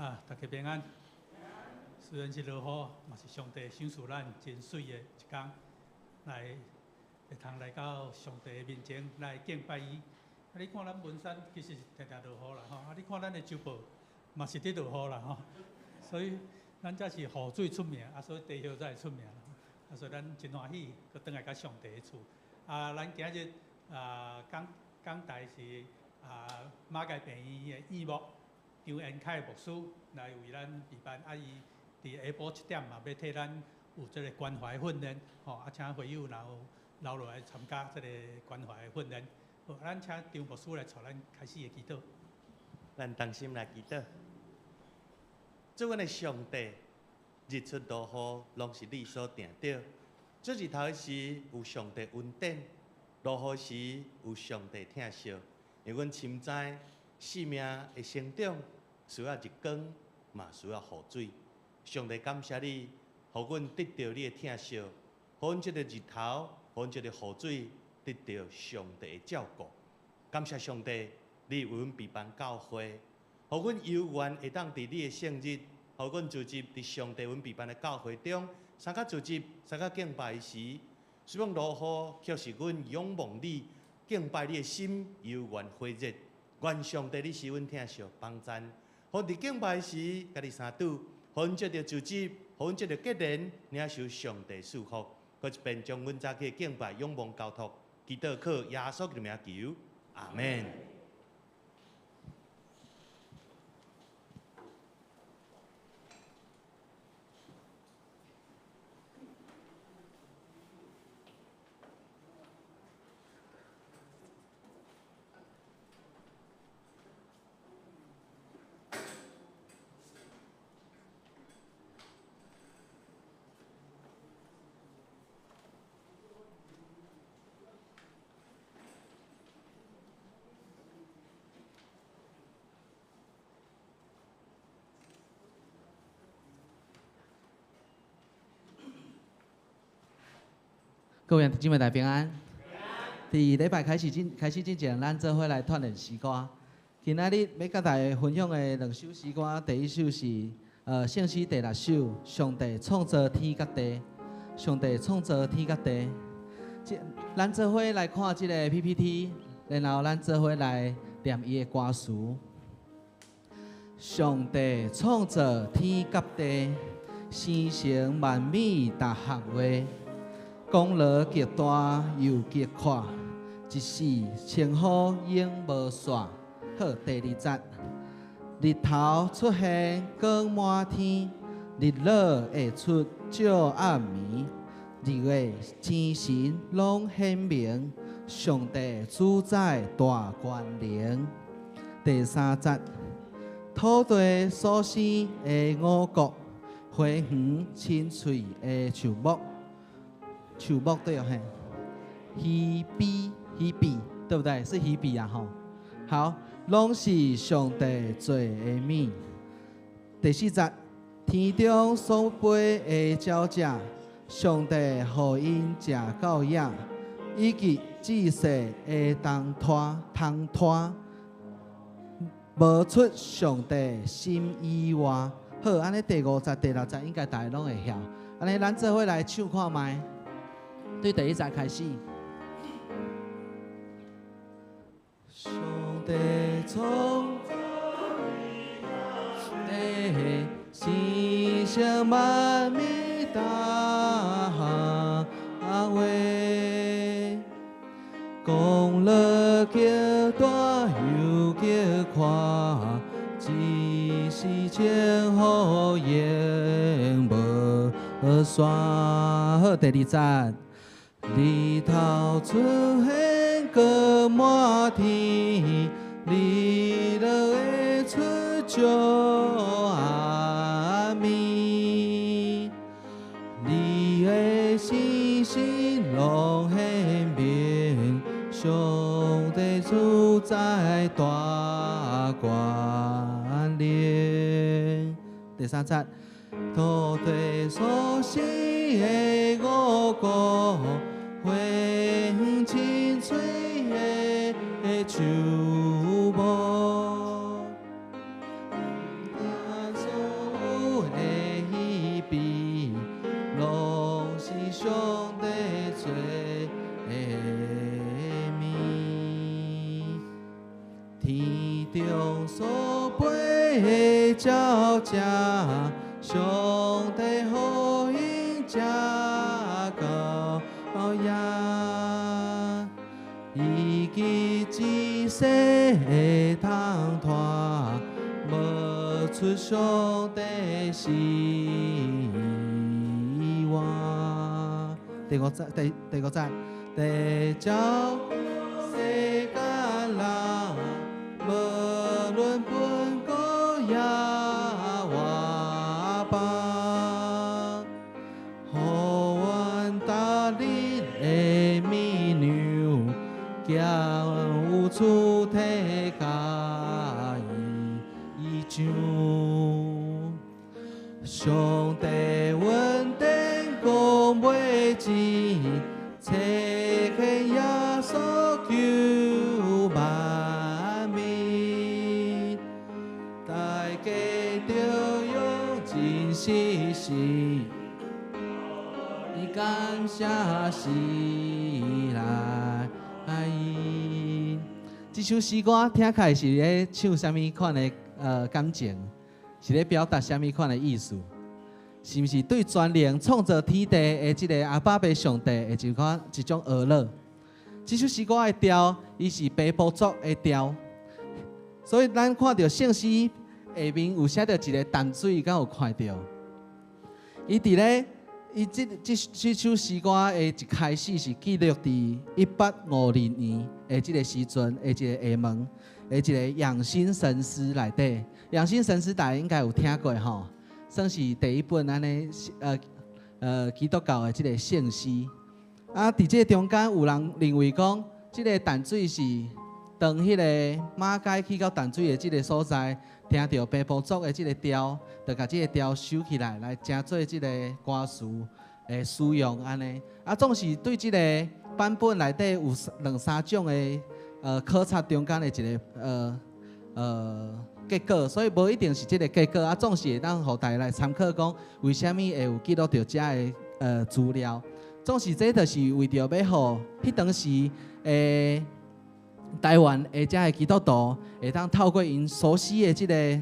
啊，大家平安。雖然是落雨，嘛是上帝賞賜咱真媠的一工，來會通來到上帝的面前來敬拜伊。啊，你看咱文山其實是定定落雨啦吼，啊，你看咱的周報嘛是佇落雨啦吼，所以咱這是雨水出名，啊，所以地葉才會出名。啊，所以咱真歡喜，閣轉來到上帝的厝。啊，咱今日啊講講台是啊馬偕病院的院牧張延凱牧師來為咱備辦，啊，伊佇下晡7點嘛，欲替咱有這个關懷訓練，吼，啊，請會友若有留落來參加這个關懷訓練。好，咱請張牧師來帶咱開始的祈禱。咱同心來祈禱。主阮的上帝，日出落雨攏是你所定著。出日頭時有上帝恩典，落雨時有上帝疼惜。因為阮深知生命的成長需要日光，嘛需要雨水。上帝感謝你，予阮得著你的疼惜，予阮這个日頭，予阮這个雨水得著上帝的照顧。感謝上帝，你為阮備辦教會，予阮有緣會當佇你的聖日，予阮聚集佇上帝阮備辦的教會中，相佮聚集、相佮敬拜時，雖講落雨，卻是阮仰望你、敬拜你的心猶原火熱。願上帝你賜阮疼惜幫贊，予阮佇敬拜時佮你相拄，予阮藉著聚集，予阮藉著結連，領受上帝賜福。閣一遍將阮早起的敬拜仰望交託，祈禱靠耶穌的名求，阿們。各位姊妹大家平安。佇禮拜開始之前，咱做伙來鍛鍊詩歌。今仔日欲佮大家分享的兩首詩歌，第一首是聖詩第六首，上帝創造天佮地，上帝創造天佮地。這咱做伙來看這个 PPT，然後咱做伙來念伊的歌詞。上帝創造天佮地，生成萬物逐項話。功勞極大又極闊，一世稱呼永無煞。好，第二節，日頭出現光滿天，日落會出照暗暝，日月星辰攏顯明，上帝主宰大權能。第三節，土地所生的五穀，花園青翠的樹木。樹木對哦嘿，彼比彼比對不對？是彼比啊吼。好，攏是上帝做的物。第四節，天中所飛的鳥隻，上帝予𪜶食夠野，以及仔細的銅拖銅拖，無出上帝心意外。好，按呢第五節、第六節應該大家攏會曉。按呢，咱做伙來唱看覓。對第一節開始。上帝創造天地，生成萬物逐項話，功勞極大又極闊，一時稱呼永無煞。好，第二節。日頭出現光滿天，日落會出照暗暝。你的星星攏顯明，上帝主宰大權能。第三節，土地所生的五穀，花園青翠的樹木，攏是上帝做的物。天中所飛的鳥隻，上帝予𪜶食到野。伊記一世的通拖，無出上帝心意。第五節，第五節，地照世間人，無論本國抑外邦，予阮逐日的物糧，兼有出體佮異象。上帝恩典講袂盡，差遣耶穌救萬民，大家著用真實心，以感謝詩來。這首詩歌聽起來是咧唱啥物款的感情？是咧表達啥物款的意思？是毋是對全能創造天地的這个阿爸父上帝的一種呵咾？這首詩歌的調，伊是平埔族的調，所以咱看著聖詩下面有寫著一个淡水，敢有看著？伊佇咧，伊這首詩歌的一開始是記錄佇1850年的這个時陣的一个廈門的一个養心神詩內底。養心神詩大家應該有聽過吼，算是第一本按呢基督教的這个聖詩。啊，佇這个中間有人認為講，這个淡水是當彼个馬偕去到淡水的這个所在，聽著平埔族的這个調，就共這个調收起來，來成做這个歌詞的使用按呢。啊，總是對這个版本內底有兩三種的考察中間的一个結果，所以無一定是這个結果。啊，總是會當予大家來參考，講為啥物會有記錄著遮的資料。總是這就是為著欲予彼當時的台灣的遮个基督徒，會當透過𪜶熟悉的這个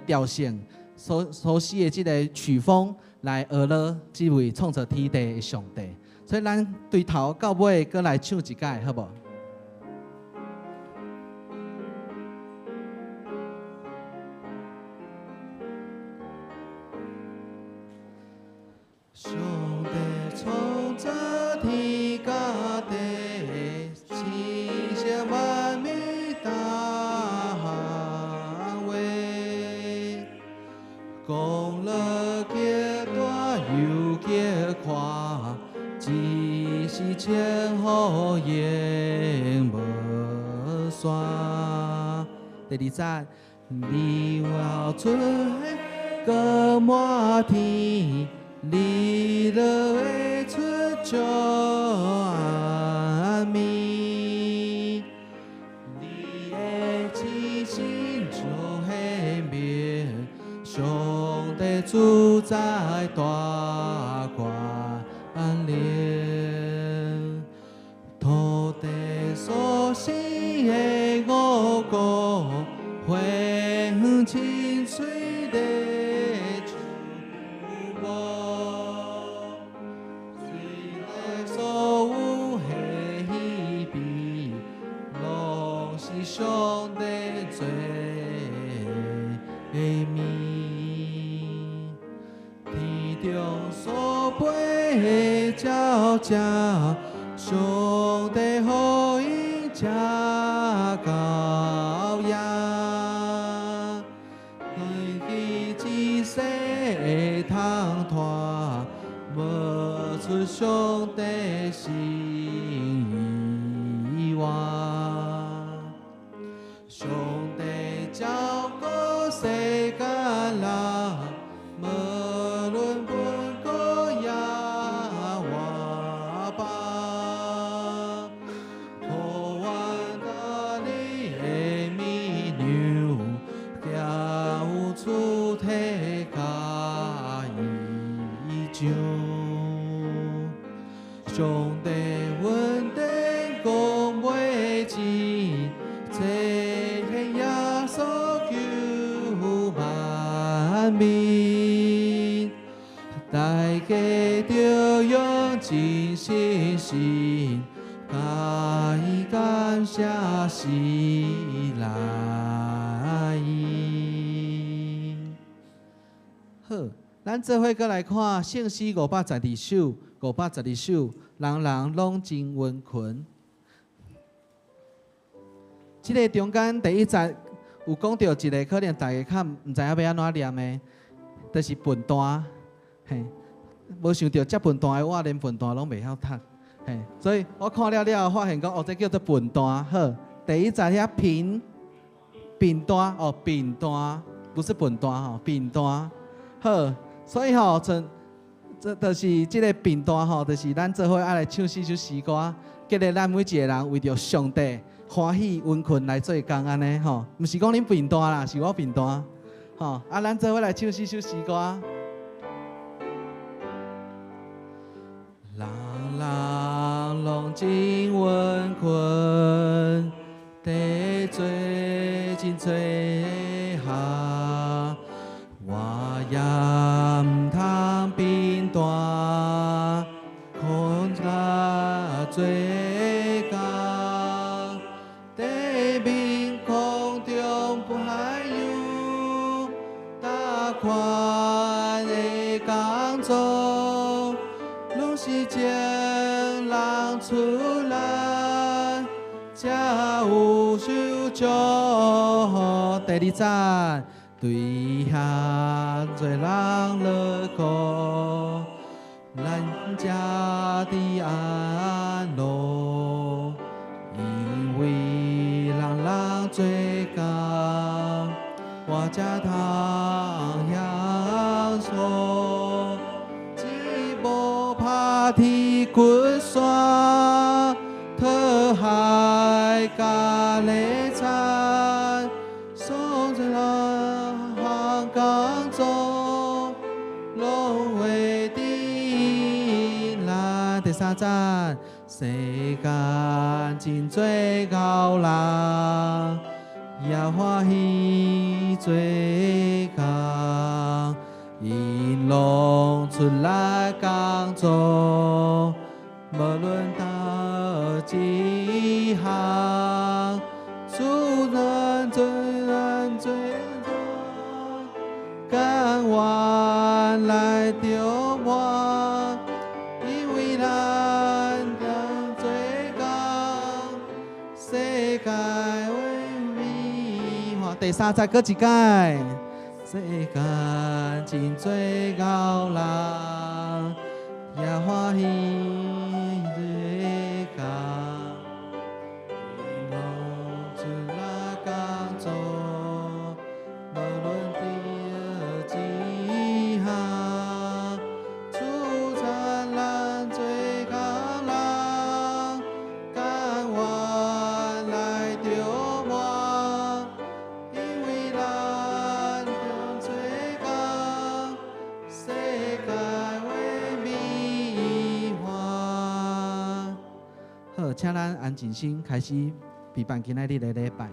調性，熟悉的這个曲風來呵咾這位創造天地的上帝。所以咱對頭到尾閣來唱一擺，好無？上帝創造天佮地，生成萬物大話，講了極大又極寬，只是千好永無煞。第二節，你我出現閣滿天。日落會出照暗暝，你的慈心就顯明，上帝主宰大權能，土地所生的五穀，花園青翠的樹木，水內所有的魚鱉，攏是上帝做的物。天中所飛的鳥隻，上帝予𪜶食到野。對伊一世的通拖，無出上帝心意外。上帝照顧世間人，無論本國抑外邦，予阮逐日的物糧，兼有出體佮異象。上帝恩典講袂盡，這顯耶穌救萬民，大家著用真信心，共伊感謝喜來應。好，咱做伙閣來看聖詩512首，512首，人人攏真溫勤。這个中間第一節有講著一个，可能大家較毋知影欲按怎念的，就是笨蛋，嘿，無想著遮笨蛋的我，連笨蛋攏袂曉讀，嘿，所以我看了了後發現講，哦，這叫做笨蛋。好，第一節遐貧貧單哦，貧單不是笨蛋吼，貧單。好，所以吼，像這就是這个貧單吼，就是咱做伙愛來唱四首詩歌，激勵咱每一个人為著上帝歡喜殷勤來做工按呢吼，毋是講恁貧單啦，是我貧單吼。啊，咱做伙來唱四首詩歌。人人攏真殷勤，佇做真濟項，我也毋通貧惰，苦甲做工，地面空中不海洋，逐款的工作，攏是眾人出力，才有收穫。第二節，對遐濟人勞苦，咱才得安樂，因為人人做工，我才通享受。只無拍鐵骨山，討海甲犁田，所有人項工作，攏會得來。第三節，世間真濟𠢕人，也歡喜做工，𪜶攏出力工作，無論佗一項，主咱做咱做工，甘願來著我，因為咱當做工，世界會美好。第三節閣一擺，世間真濟𠢕人，也歡喜做工，𪜶攏出力工作，無論佗一項，主讚咱做工人，甘願來著我，因為咱當做工，世界會美好。好，請咱安靜心開始備辦今仔日的禮拜。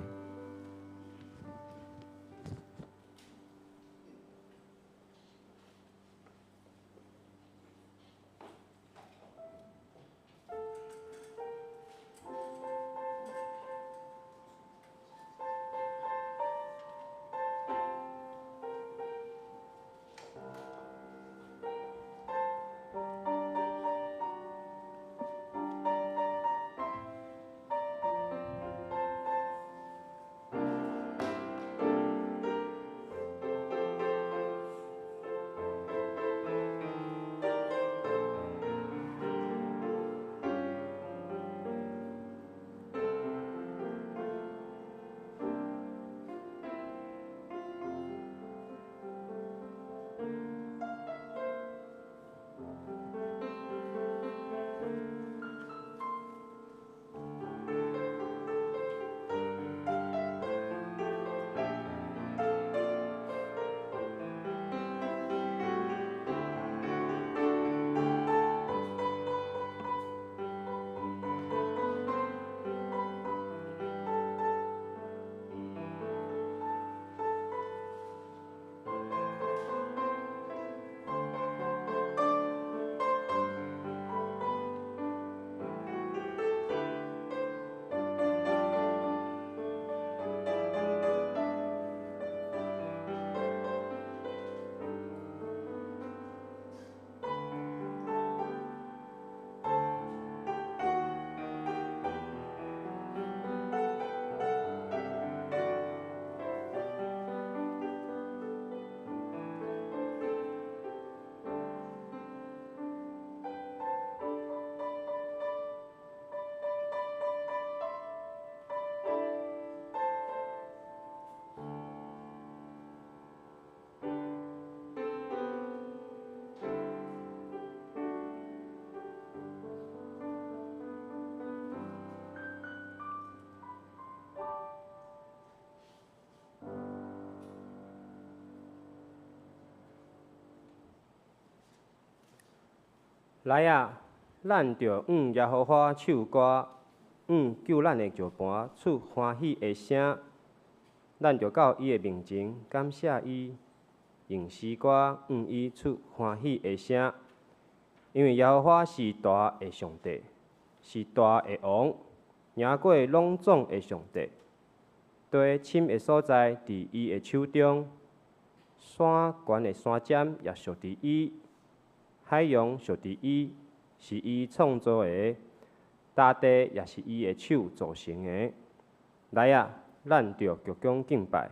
來啊，咱著向耶和華唱歌，向救咱的石磐出歡喜的聲。咱著到伊的面前感謝伊，用詩歌向伊出歡喜的聲。因為耶和華是大的上帝，是大的王，贏過攏總的上帝。地深的所在佇伊的手中，山懸的山尖也屬佇伊，海洋屬佇伊，是伊創造的，大地也是伊的手造成的。來啊，咱著鞠躬敬拜，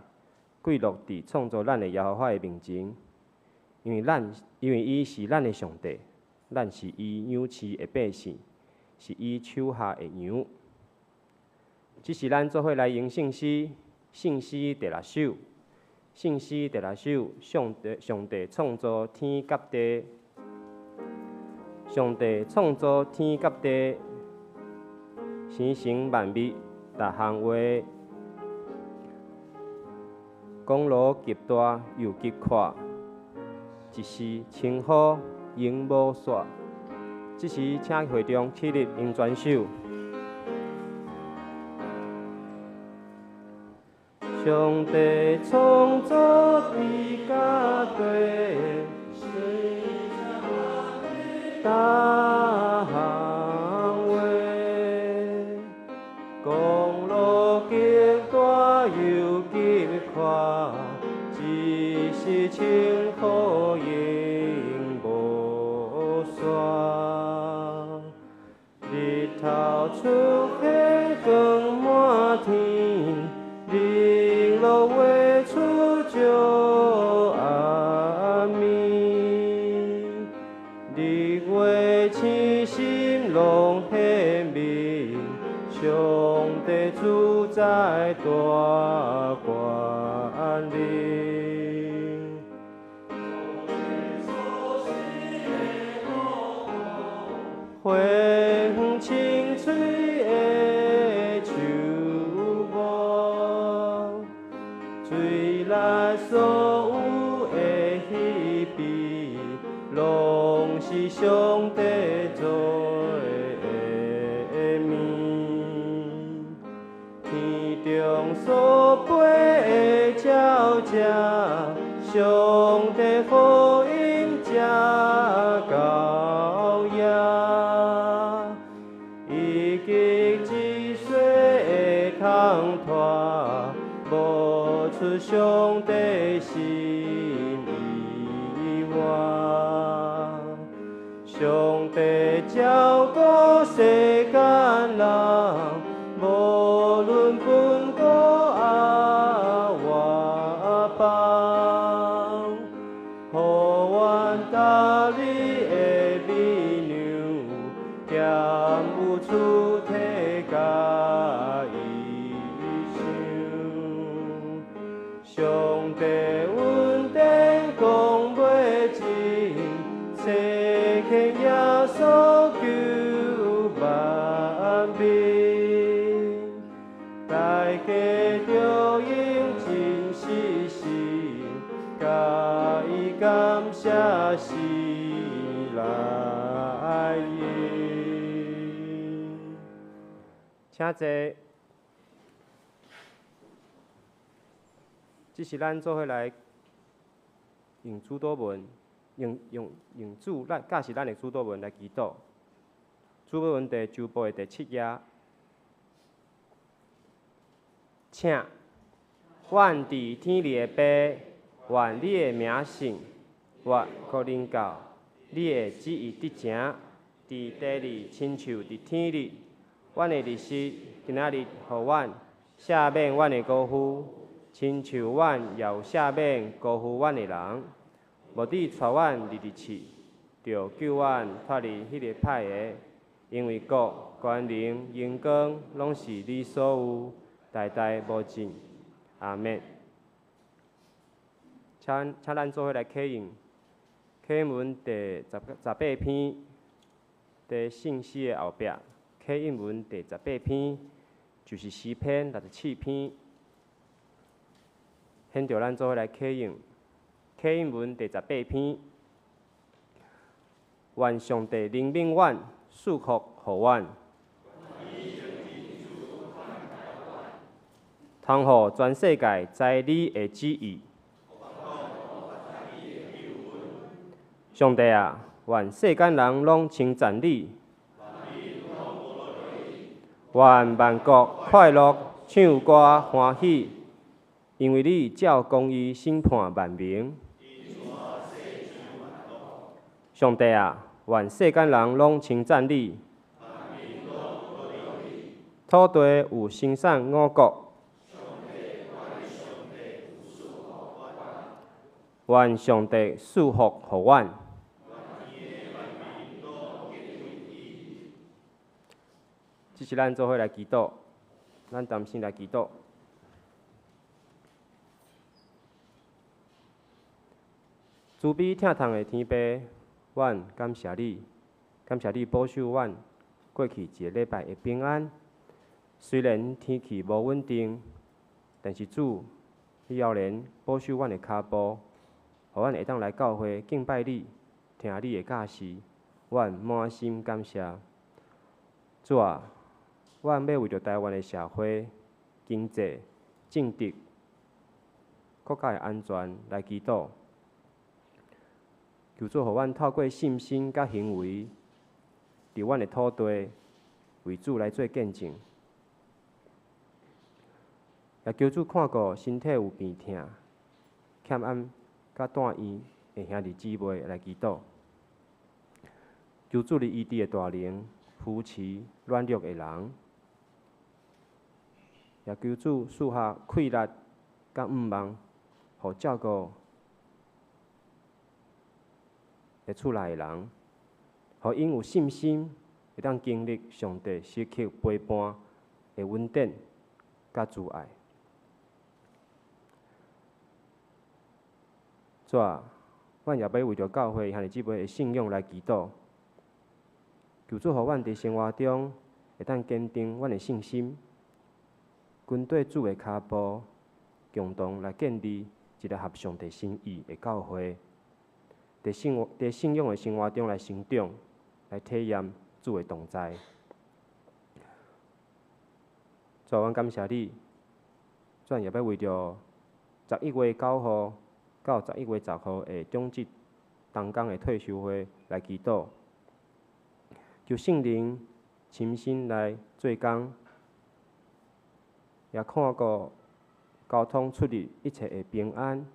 跪落佇創造咱的耶和華的面前，因為伊是咱的上帝，咱是伊養飼的百姓，是伊手下的羊。這是咱做伙來吟聖詩，聖詩第六首，聖詩第六首，上帝創造天佮地，上帝創造天佮地，生成萬物，逐項話，功勞極大又極闊，一時稱呼永無煞。這時請會眾起立用全首。上帝創造天佮地，逐項話，功勞極大又極闊，一時稱呼永無煞。日頭出現光滿天，日落月出照暗暝，日月星星攏顯明，上帝主宰大權能。花園青翠的樹木，水內所有的魚鱉，攏是上帝做的物。天中所飛的鳥隻，上帝予𪜶食到野。伊極之細的空拖，無出上帝心意外。上帝照顧世間人，無論本國抑外邦，予阮逐日的米糧，兼有厝體佮衣裳。上帝恩典講袂盡，差遣耶穌救萬民。大家著用真實心，共伊感謝聲來應。請坐。這是咱做伙來用主禱文，用主咱教示咱的主禱文來祈禱。主禱文第九部的第七頁，請，阮佇天裡的父，願你的名聖，願閣臨到，你的旨意得成，佇地裡親像佇天裡。阮的日食今仔日予阮，赦免阮的過犯，親像阮也有赦免辜負阮的人。無致帶阮入去試，著救阮脫離彼個歹的。因為國、權能、榮光，攏是你所有，代代無盡。阿們。請咱做伙來啟用啟印文第十八篇，佇聖詩的後壁，啟印文第十八篇，就是詩篇67篇。現著咱做伙來啟用啟印文第十八篇。願上帝憐憫阮，賜福予阮。通予全世界知你的旨意。上帝啊，願世間人攏稱讚你。願萬國快樂，唱歌歡喜，因為你照公義審判萬民。上帝啊，願世間人攏稱讚你。土地有生產五穀。願上帝賜福予阮。這是咱做伙來祈禱，咱同心來祈禱。慈悲疼痛的天父，阮感謝你，感謝你保守阮過去一个禮拜的平安。雖然天氣無穩定，但是主，你猶然保守阮的跤步，予阮會當來教會敬拜你，聽你的教示，阮滿心感謝。主啊，阮欲為著臺灣的社會、經濟、政治、國家的安全來祈禱。求主予阮透過信心佮行為，佇阮的土地為主來做見證。也求主看顧身體有病痛、欠暗佮住院的兄弟姊妹來祈禱。求主你醫治的大能扶持軟弱的人。也求主賜下氣力佮向望，予照顧的厝內的人，予𪜶有信心，會當經歷上帝時刻陪伴的恩典佮慈愛。主啊，阮也欲為著教會兄弟姊妹的信仰來祈禱，求主予阮佇生活中會當堅定阮的信心，跟綴主的跤步，共同來建立一个合上帝心意的教會。佇信仰的生活中來成長，來體驗主的同在。主，阮感謝你，咱也欲為著11月9號到11月10號的長執同工的退修會來祈禱，求聖靈親身來做工，也看顧交通出入一切的平安。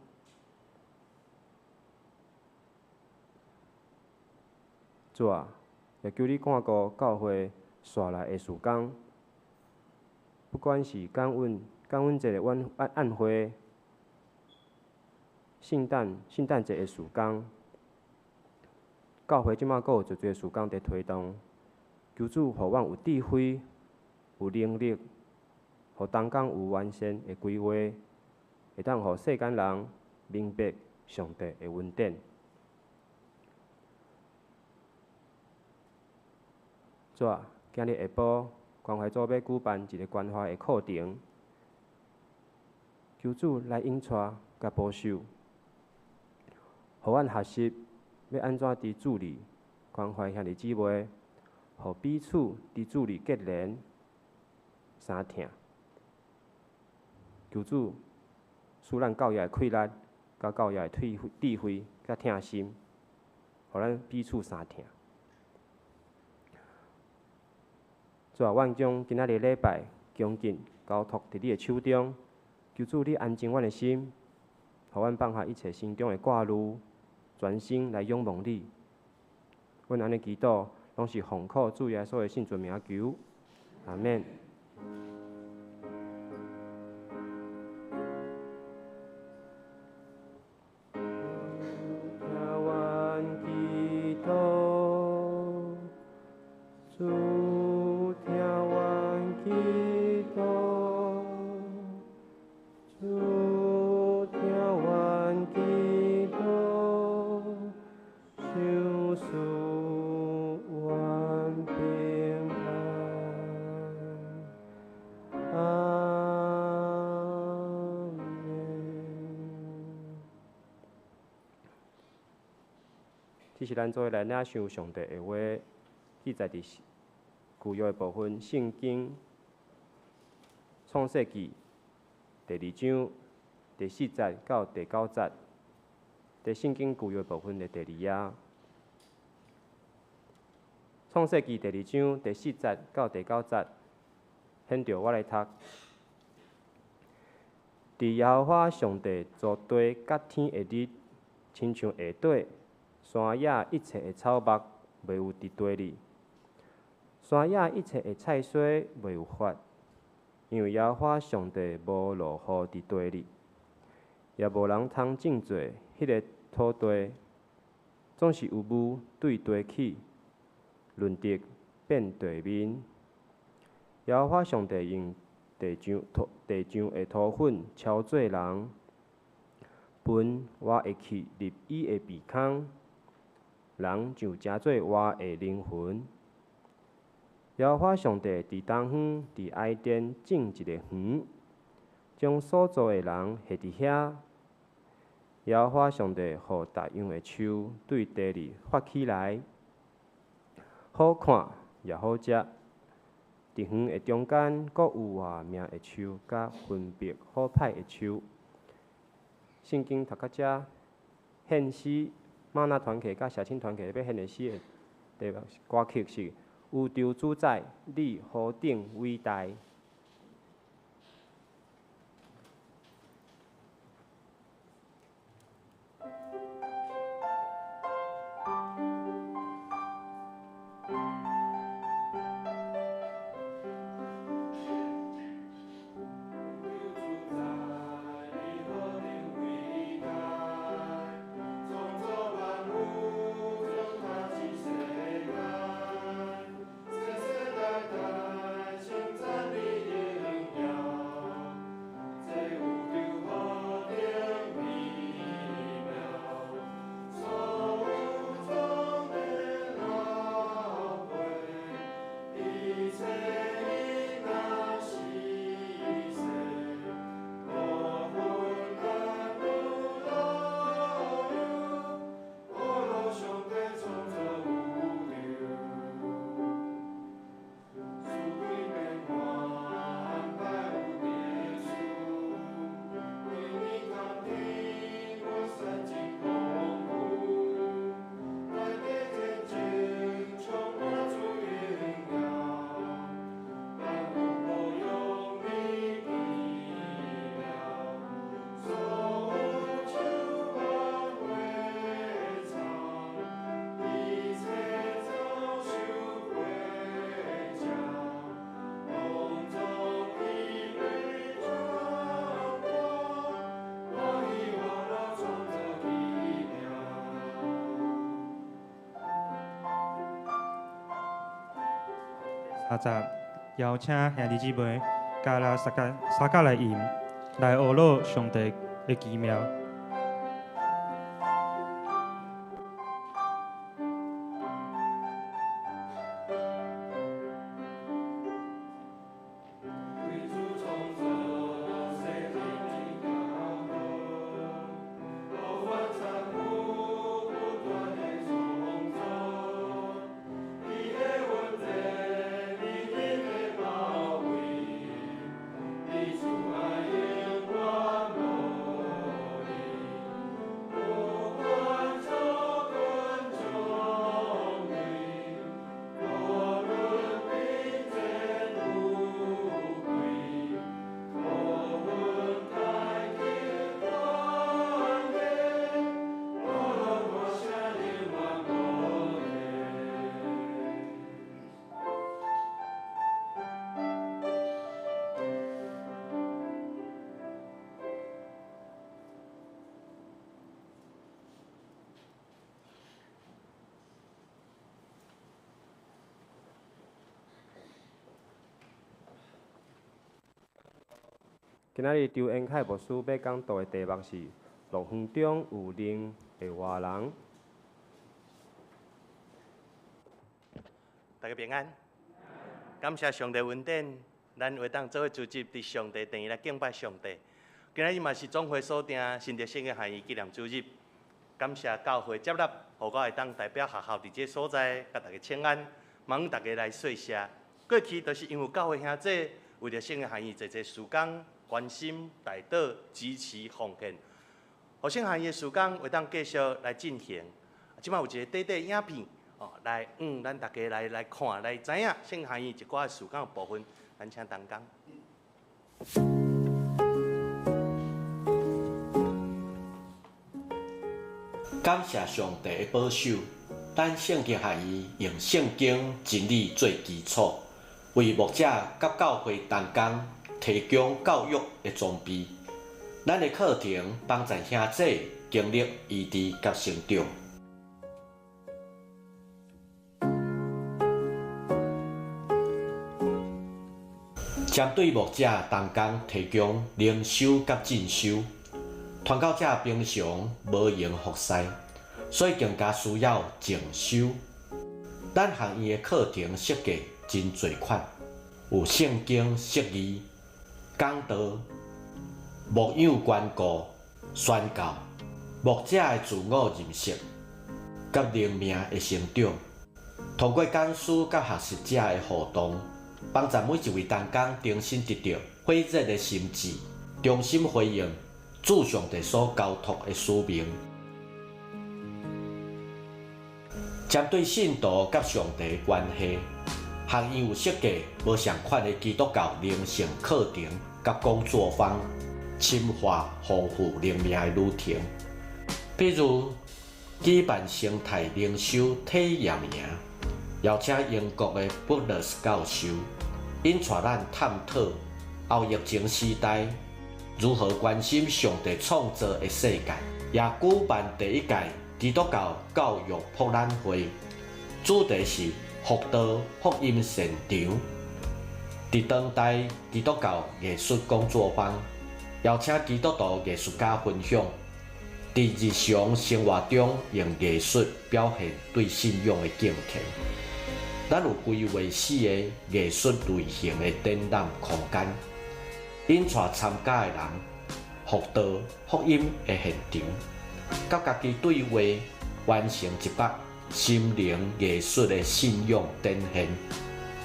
主啊，也求你看顧教會紲來的事工，不管是感恩節的晚會、聖誕節的事工，教會這馬閣有濟濟事工佇推動，求主予阮有智慧、有能力，予同工有完善的規劃，會當予世間人明白上帝的恩典。主啊，今日下晡關懷組欲舉辦一个關懷的課程，求主來引帶佮保守，予阮學習欲按怎佇主裡關懷兄弟姊妹，予彼此佇主裡結連相疼。求主賜咱教業的氣力，佮教業的智慧佮疼心，予咱彼此相疼。主啊，阮將今仔日禮拜恭敬交託佇你的手中，求主你安靜阮的心，予阮放下一切心中的掛慮，專心來仰望你。阮按呢祈禱，攏是奉靠主耶穌的聖尊名求，阿們。这是咱做伙来领受上帝的话，记载伫旧约的部分，圣经创世记第二章第四节到第九节，伫圣经旧约部分的第二页。创世记第二章第四节到第九节，现著我来读。伫耶和华上帝造地佮天的日，亲像下底山野一切的草木袂有伫地里，山野一切的菜蔬袂有发，因为耶和华上帝无落雨伫地里，也无人通种作彼个土地，总是有雾对地起，润泽变地面。耶和华上帝用地上的土粉敲做人，分活的气入伊的鼻孔，人就成做活的灵魂。耶和华上帝伫东方，伫伊甸种一个园，将所造的人下伫遐。耶和华上帝予逐样的树对地里发起来，好看也好食。伫园的中间，阁有活命的树，佮分别好歹的树。圣经读到遮，献诗吗哪团契佮社青团契欲献的诗的题目歌曲是《宇宙主宰，你何等伟大》。阿十邀请兄弟姊妹佮咱相佮相佮来吟，来学乐上帝的奇妙。今仔日张恩凯牧师欲讲道的题目是：乐园中有灵的活人。大家平安，感谢上帝恩典，咱会当做伙聚集伫上帝殿来敬拜上帝。今仔日嘛是总会所定新竹圣经学院纪念主日，感谢教会接纳予我會當代表學校佇這所在，佮大家請安，望大家來說謝。過去就是因為教會兄弟為著聖經學院濟濟事工關心、代禱、支持、奉獻，予聖經學院的事工會當繼續來進行。這擺有一個短短影片，哦，來，咱大家來來看，來知影聖經學院一寡事工的部分，咱請同工。感謝上帝的保守，咱聖經學院用聖經真理做基礎，為牧者佮教會同工提供教育的裝備。咱的課程幫助兄弟經歷醫治佮成長。針對牧者同工提供靈修佮進修，傳教者平常無閒服侍，所以更加需要靜修。咱學院的課程設計真濟款，有聖經釋義、講道、牧養關顧、宣教、牧者的自我認識佮靈命的成長。通過講師佮學習者的互動，幫助每一位同工重新得著火熱的心志，重新回應主上帝所交託的使命。針對信徒佮上帝的關係，學院有設計無仝款的基督教靈性課程佮工作坊，深化豐富靈命的旅程。比如舉辦生態靈修體驗營，邀請英國的布勒斯教授，𪜶帶咱探討後疫情時代如何關心上帝創造的世界。也舉辦第一屆基督教教育博覽會，主題是福道福音現場。佇當代基督教藝術工作坊，邀請基督徒藝術家分享，佇日常生活中用藝術表現對信仰的敬虔。咱有規劃四個藝術類型的展覽空間，引帶參加的人福道福音的現場，佮家己對話，完成一幅心靈藝術的信仰展現。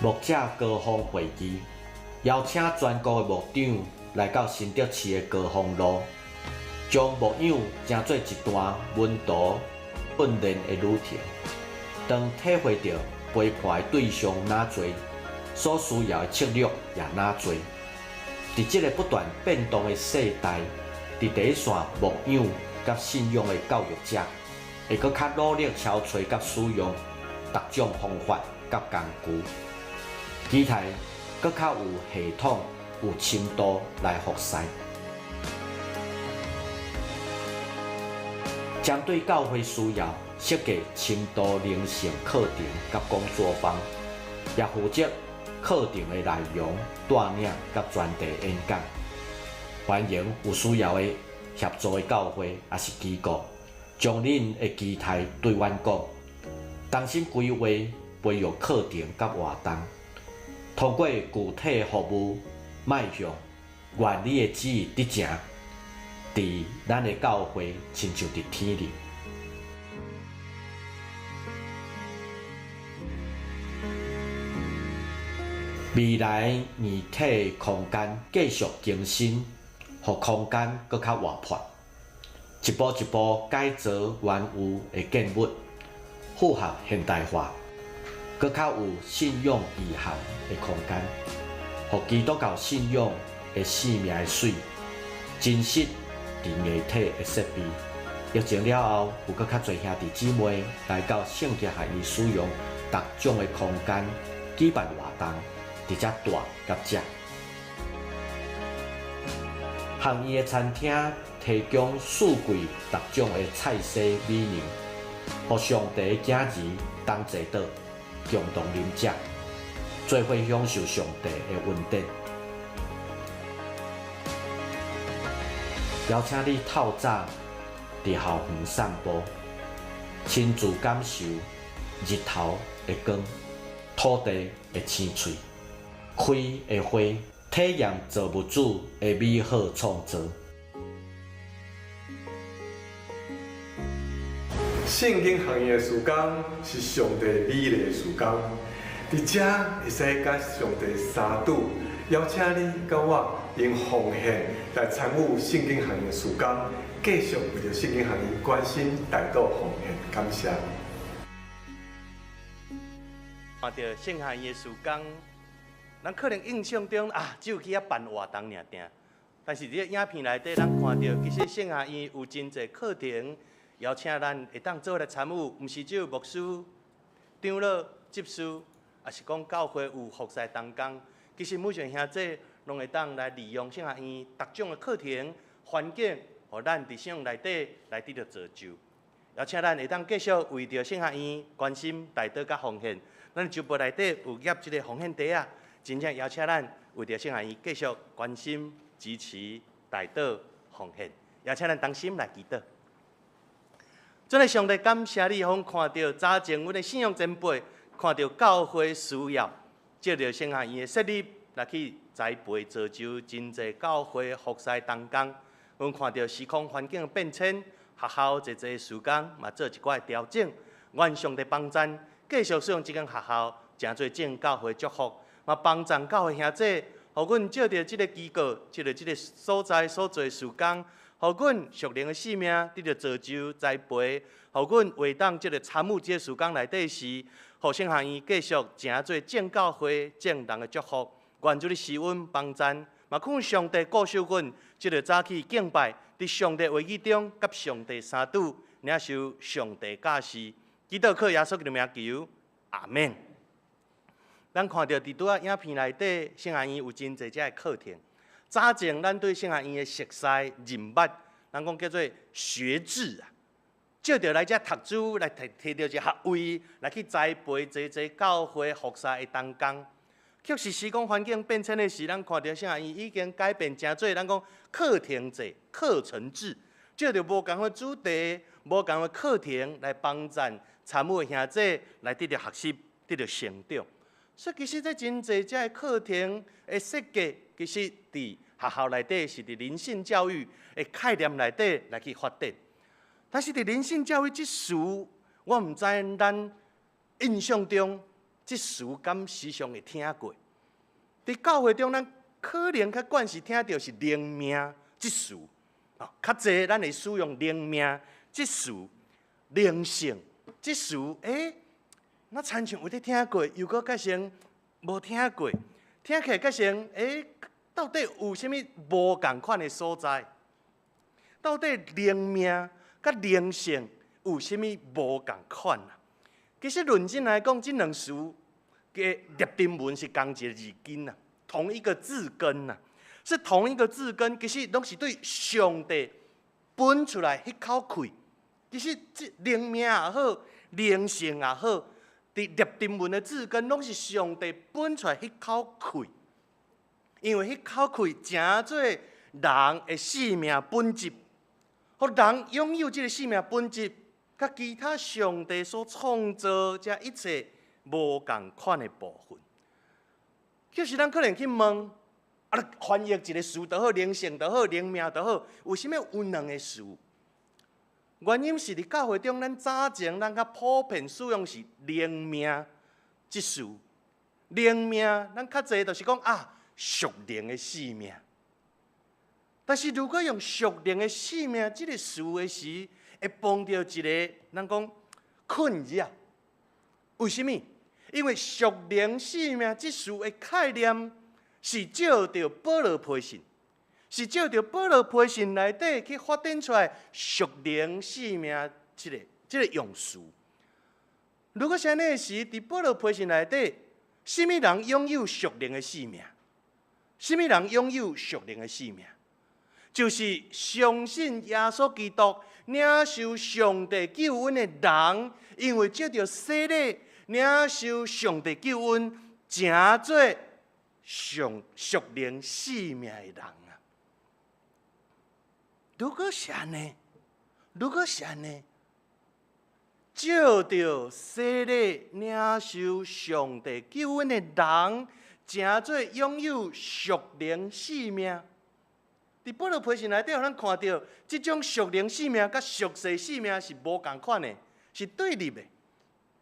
牧者高峰會議，邀請全國的牧長來到新竹市的高峰路，將牧養成做一段門徒訓練的旅程。當體會著陪伴的對象若濟，所需要的策略也若濟。佇這個不斷變動的世代，佇第一線牧養佮信仰的教育者，會閣較努力搜揣佮使用各種方法佮工具，期待閣較有系統、有深度來服侍。針對教會需要設計深度靈性課程佮工作坊，也負責課程的內容帶領佮專題演講。歡迎有需要的協助的教會抑是機構，將恁的期待對阮講，同心規劃培育課程佮活動，通過具體的服務，邁向願你的旨意得成，佇咱的教會親像佇天裡。未來硬體空間繼續更新，予空間閣較活潑，一步一步改造原有的建物，符合現代化，閣較有信仰意涵的空間，予基督教信仰的生命的水，真實佇硬體的設備。疫情了後，有閣較濟兄弟姊妹來到聖經學院使用各種的空間舉辦活動，佇遮住佮食。學院的餐廳提供四季各種的菜色美味，予上帝的囝兒同齊桌，共同啉食，做伙享受上帝的恩典。邀請你透早佇校園散步，親自感受日頭的光、土地的青翠、開的花，體驗造物主的美好創造。聖經學院的時工是上帝美麗的時工，佇遮會使佮上帝相拄，邀請你佮我用奉獻來參與聖經學院的時工，繼續為著聖經學院關心、代禱、奉獻，感謝。看著聖學院的事工，咱可能印象中啊，只有去遐辦活動爾定。但是佇這影片內底，咱看著其實聖學院有真濟課程，邀請咱會當做伙來參與，毋是只有牧師、長老、執事，抑是講教會有服侍同工。其實每一个兄弟攏會當來利用聖學院逐種的課程環境，予咱佇聖內底來得著造就。邀請咱會當繼續為著聖學院關心、代禱佮奉獻。咱周報內底有夾這个奉獻袋仔，真正邀請咱為著聖學院繼續關心、支持、代禱、奉獻。邀請咱同心來祈禱。主的上帝，感謝你，予阮看著早前阮的信仰前輩，看著教會需要，藉著聖學院的設立來去栽培造就真濟教會服侍同工。阮看著時空環境的變遷，學校濟濟事工嘛做一寡調整，願上帝幫贊，繼續使用這間學校，成做眾教會祝福，嘛幫贊教會兄弟，予阮藉著這个機構，藉著這个所在所做事工，予阮屬靈的性命得著造就栽培，予阮會當這个參與這个事工內底時，予聖學院繼續成做眾教會眾人的祝福。願主你施恩幫贊，嘛懇上帝顧守阮，這个早起敬拜，佇上帝話語中，佮上帝相拄，領受上帝教示。祈禱靠耶穌基督名求，阿們。咱看著佇拄仔影片內底，聖學院有真濟遮的課程。早前咱對聖學院的熟悉認捌，咱講叫做學制啊。藉著來遮讀書，來摕摕著一個學位，來去栽培濟濟教會服侍的同工。卻是時空環境變遷的時，咱看著聖學院已經改變成做咱講課程制、課程制，藉著無仝的主題、無仝的課程來幫贊參與的兄弟來得著學習、得著成長。所以其實這真濟遮的課程的設計，其實佇學校內底是佇靈性教育的概念內底來去發展。但是佇靈性教育這詞，我毋知咱印象中這詞敢時常會聽過。佇教會中，咱可能較慣是聽著是靈命這詞，啊，較濟咱會使用靈命這詞、靈性這詞，欸，若親像有咧聽過，又閣改成無聽過，聽起來改成欸，到底有啥物無仝款的所在？到底靈命佮靈性有啥物無仝款啊？其實論真來講，這兩詞的拉丁文是仝一个字根啊，同一個字根啊，是同一個字根。其實攏是對上帝分出來彼口氣。其實這靈命也好，靈性也好，佇拉丁文的字根攏是上帝分出來彼口氣。因為彼口氣成做人的生命本質，予人擁有這个生命本質，佮其他上帝所創造這一切無仝款的部分。就是咱可能去問，啊，你翻譯一个詞就好，靈性就好，靈命就好，為啥物有兩個詞？原因是佇教會中，咱早前咱較普遍使用是靈命這詞，靈命咱較濟就是講啊，屬靈的生命。但是如果用屬靈的生命這個詞的時，會碰著一个咱講困擾。為啥物？因為屬靈生命這詞的概念是借著保羅批信，是借著保羅批信內底去發展出來屬靈生命這个用詞。如果是按呢的時，佇保羅批信內底，啥物人擁有屬靈的生命？啥物人擁有屬靈的生命？就是相信耶穌基督、領受上帝救恩的人，因為藉著洗禮領受上帝救恩，成做上屬靈生命的人啊！如果是按呢，如果是按呢，藉著洗禮領受上帝救恩的人，成做擁有屬靈生命。佇保羅批信內底，予咱看著，這種屬靈生命佮屬世生命是無仝款的。是對立的。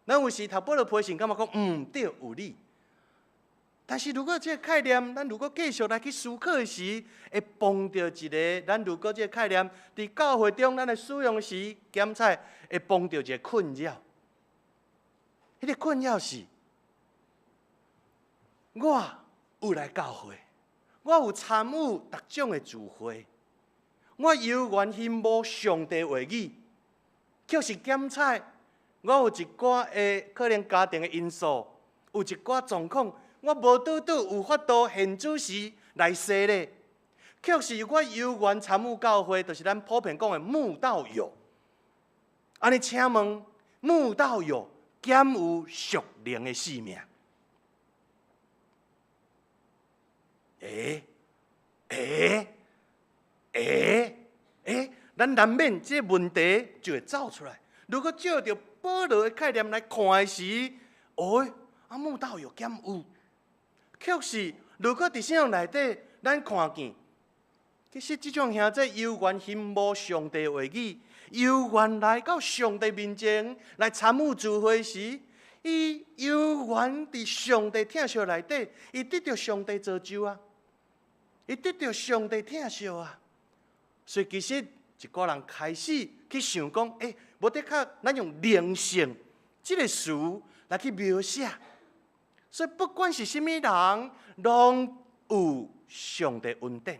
咱有時讀保羅批信，感覺講毋對有理。但是如果這個概念，咱如果繼續來去思考的時，會碰著一个，咱如果這個概念佇教會中咱來使用時，檢採會碰著一个困擾。彼個困擾是，我有來教會，我有參與逐種的聚會，我猶原欣慕上帝話語，卻是檢採我有一寡的可能家庭的因素，有一寡狀況。我無拄拄有法度現主時來洗禮，卻是我猶原參與教會，就是咱普遍講的慕道友。按呢，請問慕道友敢有屬靈的生命？欸欸欸欸，咱難免這個問題就會走出來。如果照著保羅的概念來看的時，哦，啊慕道友敢有？卻是，如果佇聖經內底，咱看見，其實這種兄弟猶原欣慕上帝話語，猶原來到上帝面前來參與聚會時，伊猶原佇上帝疼惜內底，伊得著上帝造就啊，伊得著上帝疼惜啊。所以其實一寡人開始去想講，欸，無的確，咱用靈性這个詞來去描寫。所以不管是啥物人，攏有上帝恩典；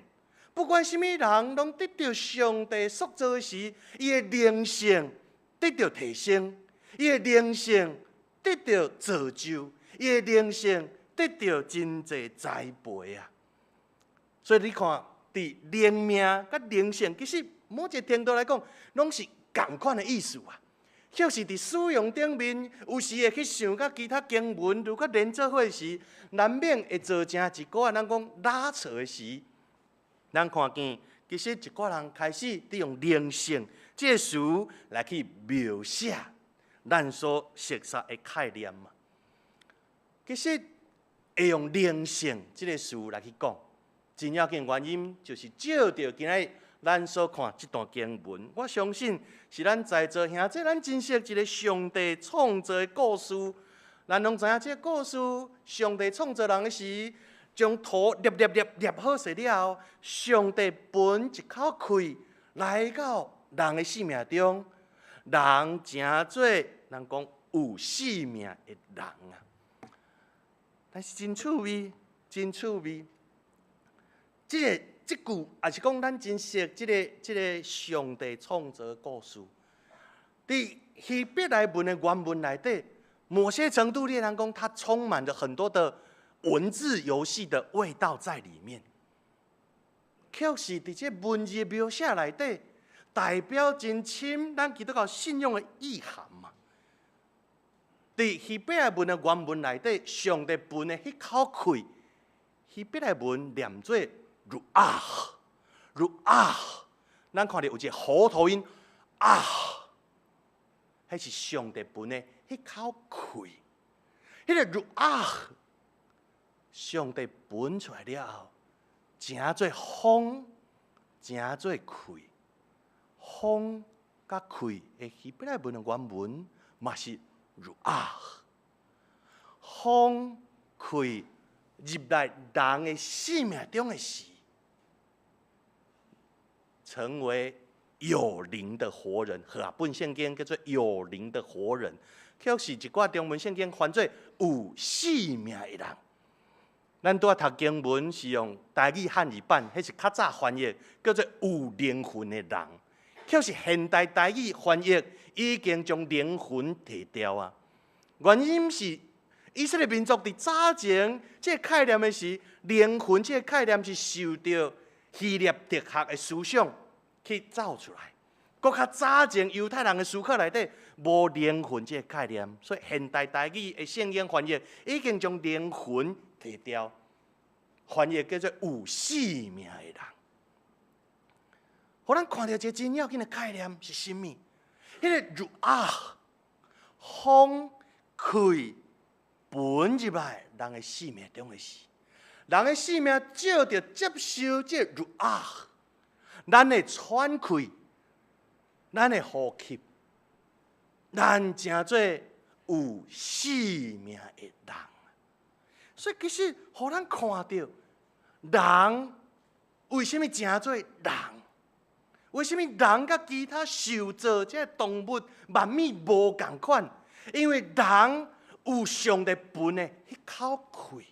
不管啥物人，攏得著上帝塑造時，伊的靈性得著提升，伊的靈性得著造就，伊的靈性得著真濟栽培啊！所以你看，佇靈命佮靈性，其實某一个程度來講，攏是仝款的意思啊。就是佇使用頂面，有時會去想佮其他經文，如果連做伙時，難免會造成一寡咱講拉扯的時。咱看見，其實一寡人開始佇用靈性這个詞來去描寫咱所熟悉的概念嘛。其實會用靈性這个詞來去講，真要緊原因就是照著今仔日咱所看這段經文，我相信是咱在座兄弟，咱真熟一个上帝創造的故事。咱攏知影這个故事，上帝創造人的時，將土捏捏捏捏好勢了後，上帝噴一口氣來到人的生命中，人成做人講有生命的人啊。但是真趣味，真趣味，這个。這句也是講咱真熟這个這个上帝創造的故事。佇希伯來文的原文內底，某些程度，你會當講它充滿了很多的文字遊戲的味道在裡面。卻是佇這文字描寫內底，代表真深咱基督教信仰的意涵嘛。佇希伯來文的原文內底，上帝噴的彼口氣，希伯來文念做。如啊，如啊，咱看著有一个喉頭音啊，彼是上帝噴的彼口氣，彼个如啊，上帝噴出來了後，成做風，成做氣，風佮氣的希伯來文的原文嘛是如啊，風氣入來人的生命中的時，成為有靈的活人。和合本聖經叫做有靈的活人，卻是一寡中文聖經翻做有生命的人。咱拄仔讀經文是用台語漢語版，彼是較早翻譯叫做有靈魂的人，卻是現代台語翻譯已經將靈魂提掉啊。原因是以色列民族佇早前這个概念的時，靈魂這个概念是受著希臘哲學的思想去造出來。閣較早前猶太人的思考內底無靈魂這个概念，所以現代台語的聖經翻譯已經將靈魂提掉，翻譯叫做有生命的人。予咱看著一个真要緊的概念是啥物？彼个如啊，風氣噴入來人的生命中的時，人的生命藉著接受這个如啊，咱的喘氣，咱的呼吸，咱成做有生命的人。所以其實，予咱看著人為啥物成做人？為啥物人佮其他受造這个動物萬物無仝款？因為人有上帝分的彼口氣，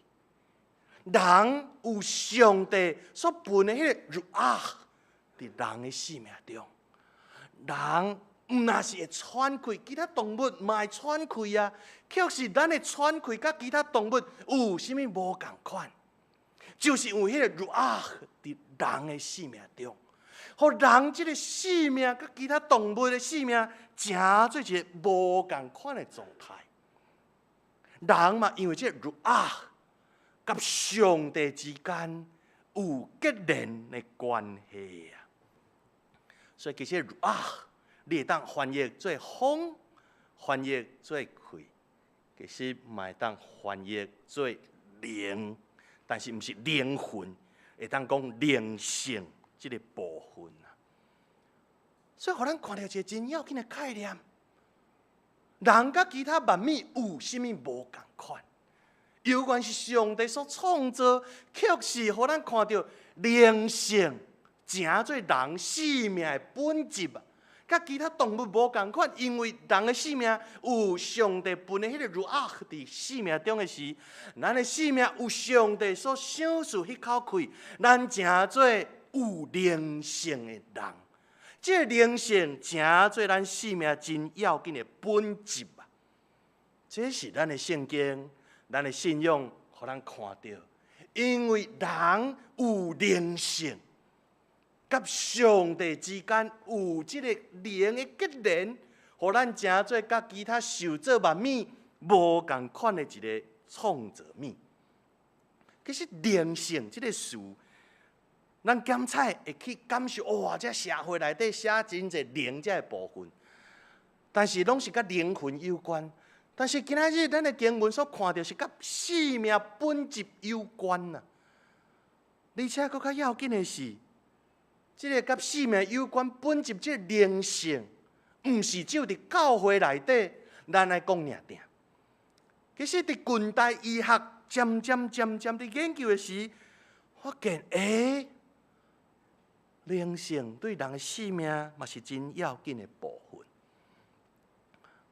人有上帝所分的彼个 ruach 佇人的生命中，人毋若是會喘氣，其他動物嘛會喘氣啊。卻是咱的喘氣佮其他動物有啥物無仝款？就是因為彼个 ruach 佇人的生命中，予人這个生命佮其他動物的生命，成做一个無仝款的狀態。人嘛，因為這個 ruach 佮上帝之間有結連的關係啊，所以其實 ruach 你會當翻譯做風，翻譯做氣，其實嘛會當翻譯做靈，但是毋是靈魂，會當講靈性這个部分啊。所以，予咱看著一个真要緊的概念。人佮其他萬物有啥物無仝款？猶原是上帝所創造，卻是予咱看著靈性成做人生命的本質啊！佮其他動物無仝款，因為人的生命有上帝分的彼個 ruach 佇生命中的時，咱的生命有上帝所賞賜彼口氣，咱成做有靈性的人。這個靈性成做咱生命真要緊的本質啊！這是咱的聖經，咱的信仰，予咱看著，因為人有靈性，佮上帝之間有這個靈的結連，予咱成做佮其他受造萬物無仝款的一个創造物。其實靈性這个詞，咱檢採會去感受，哇！這社會內底寫真濟靈這个部分，但是攏是佮靈魂有關。但是今仔日咱的經文所看著是佮生命本質有關啊。而且閣較要緊的是，這个佮生命有關本質這个靈性，毋是只有佇教會內底咱來講爾爾。其實佇近代醫學漸漸漸漸佇研究的時，發現靈性對人的生命嘛是真要緊的部分。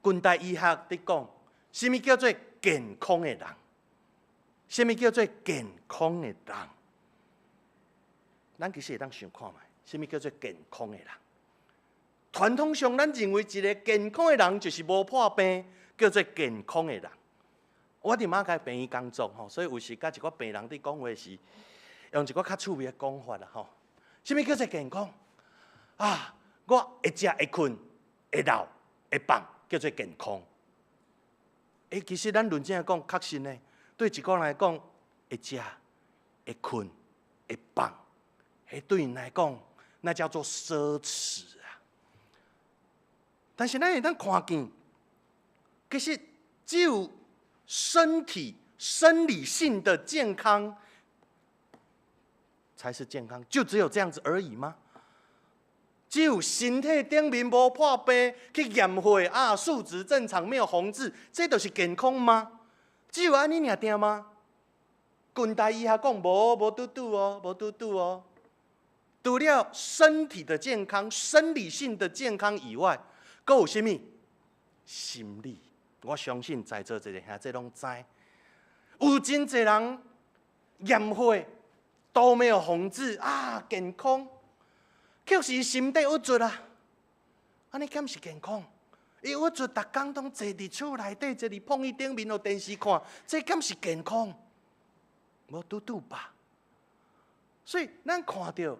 近代醫學佇講，啥物叫做健康的人？啥物叫做健康的人？咱其實會當想看覓，啥物叫做健康的人？傳統上，咱認為一个健康的人就是無破病，叫做健康的人。我佇馬偕病院工作吼，所以有時佮一寡病人佇講話時，用一寡較趣味的講法啦吼。啥物叫做健康？啊，我會食、會睏、會老、會放，叫做健康。其實咱論真來講，確實呢，對一個人來講，會食、會睏、會放，彼對𪜶來講，那叫做奢侈啊。但是咱會當看見，其實只有身體生理性的健康才是健康，就只有這樣子而已嗎？只有身體頂面無破病，去驗血啊，數值正常，沒有紅痣，這就是健康嗎？只有按呢爾爾嗎？近代醫學講無無拄拄哦，無拄拄哦。除了身體的健康、生理性的健康以外，閣有啥物？心理。我相信在座濟兄弟攏知，有真濟人驗血都沒有紅痣啊，健康，卻是心底鬱卒啊，按呢敢是健康？伊鬱卒，逐工攏坐佇厝內底，坐佇碰椅頂面，予電視看，這敢是健康？無拄拄吧。所以咱看著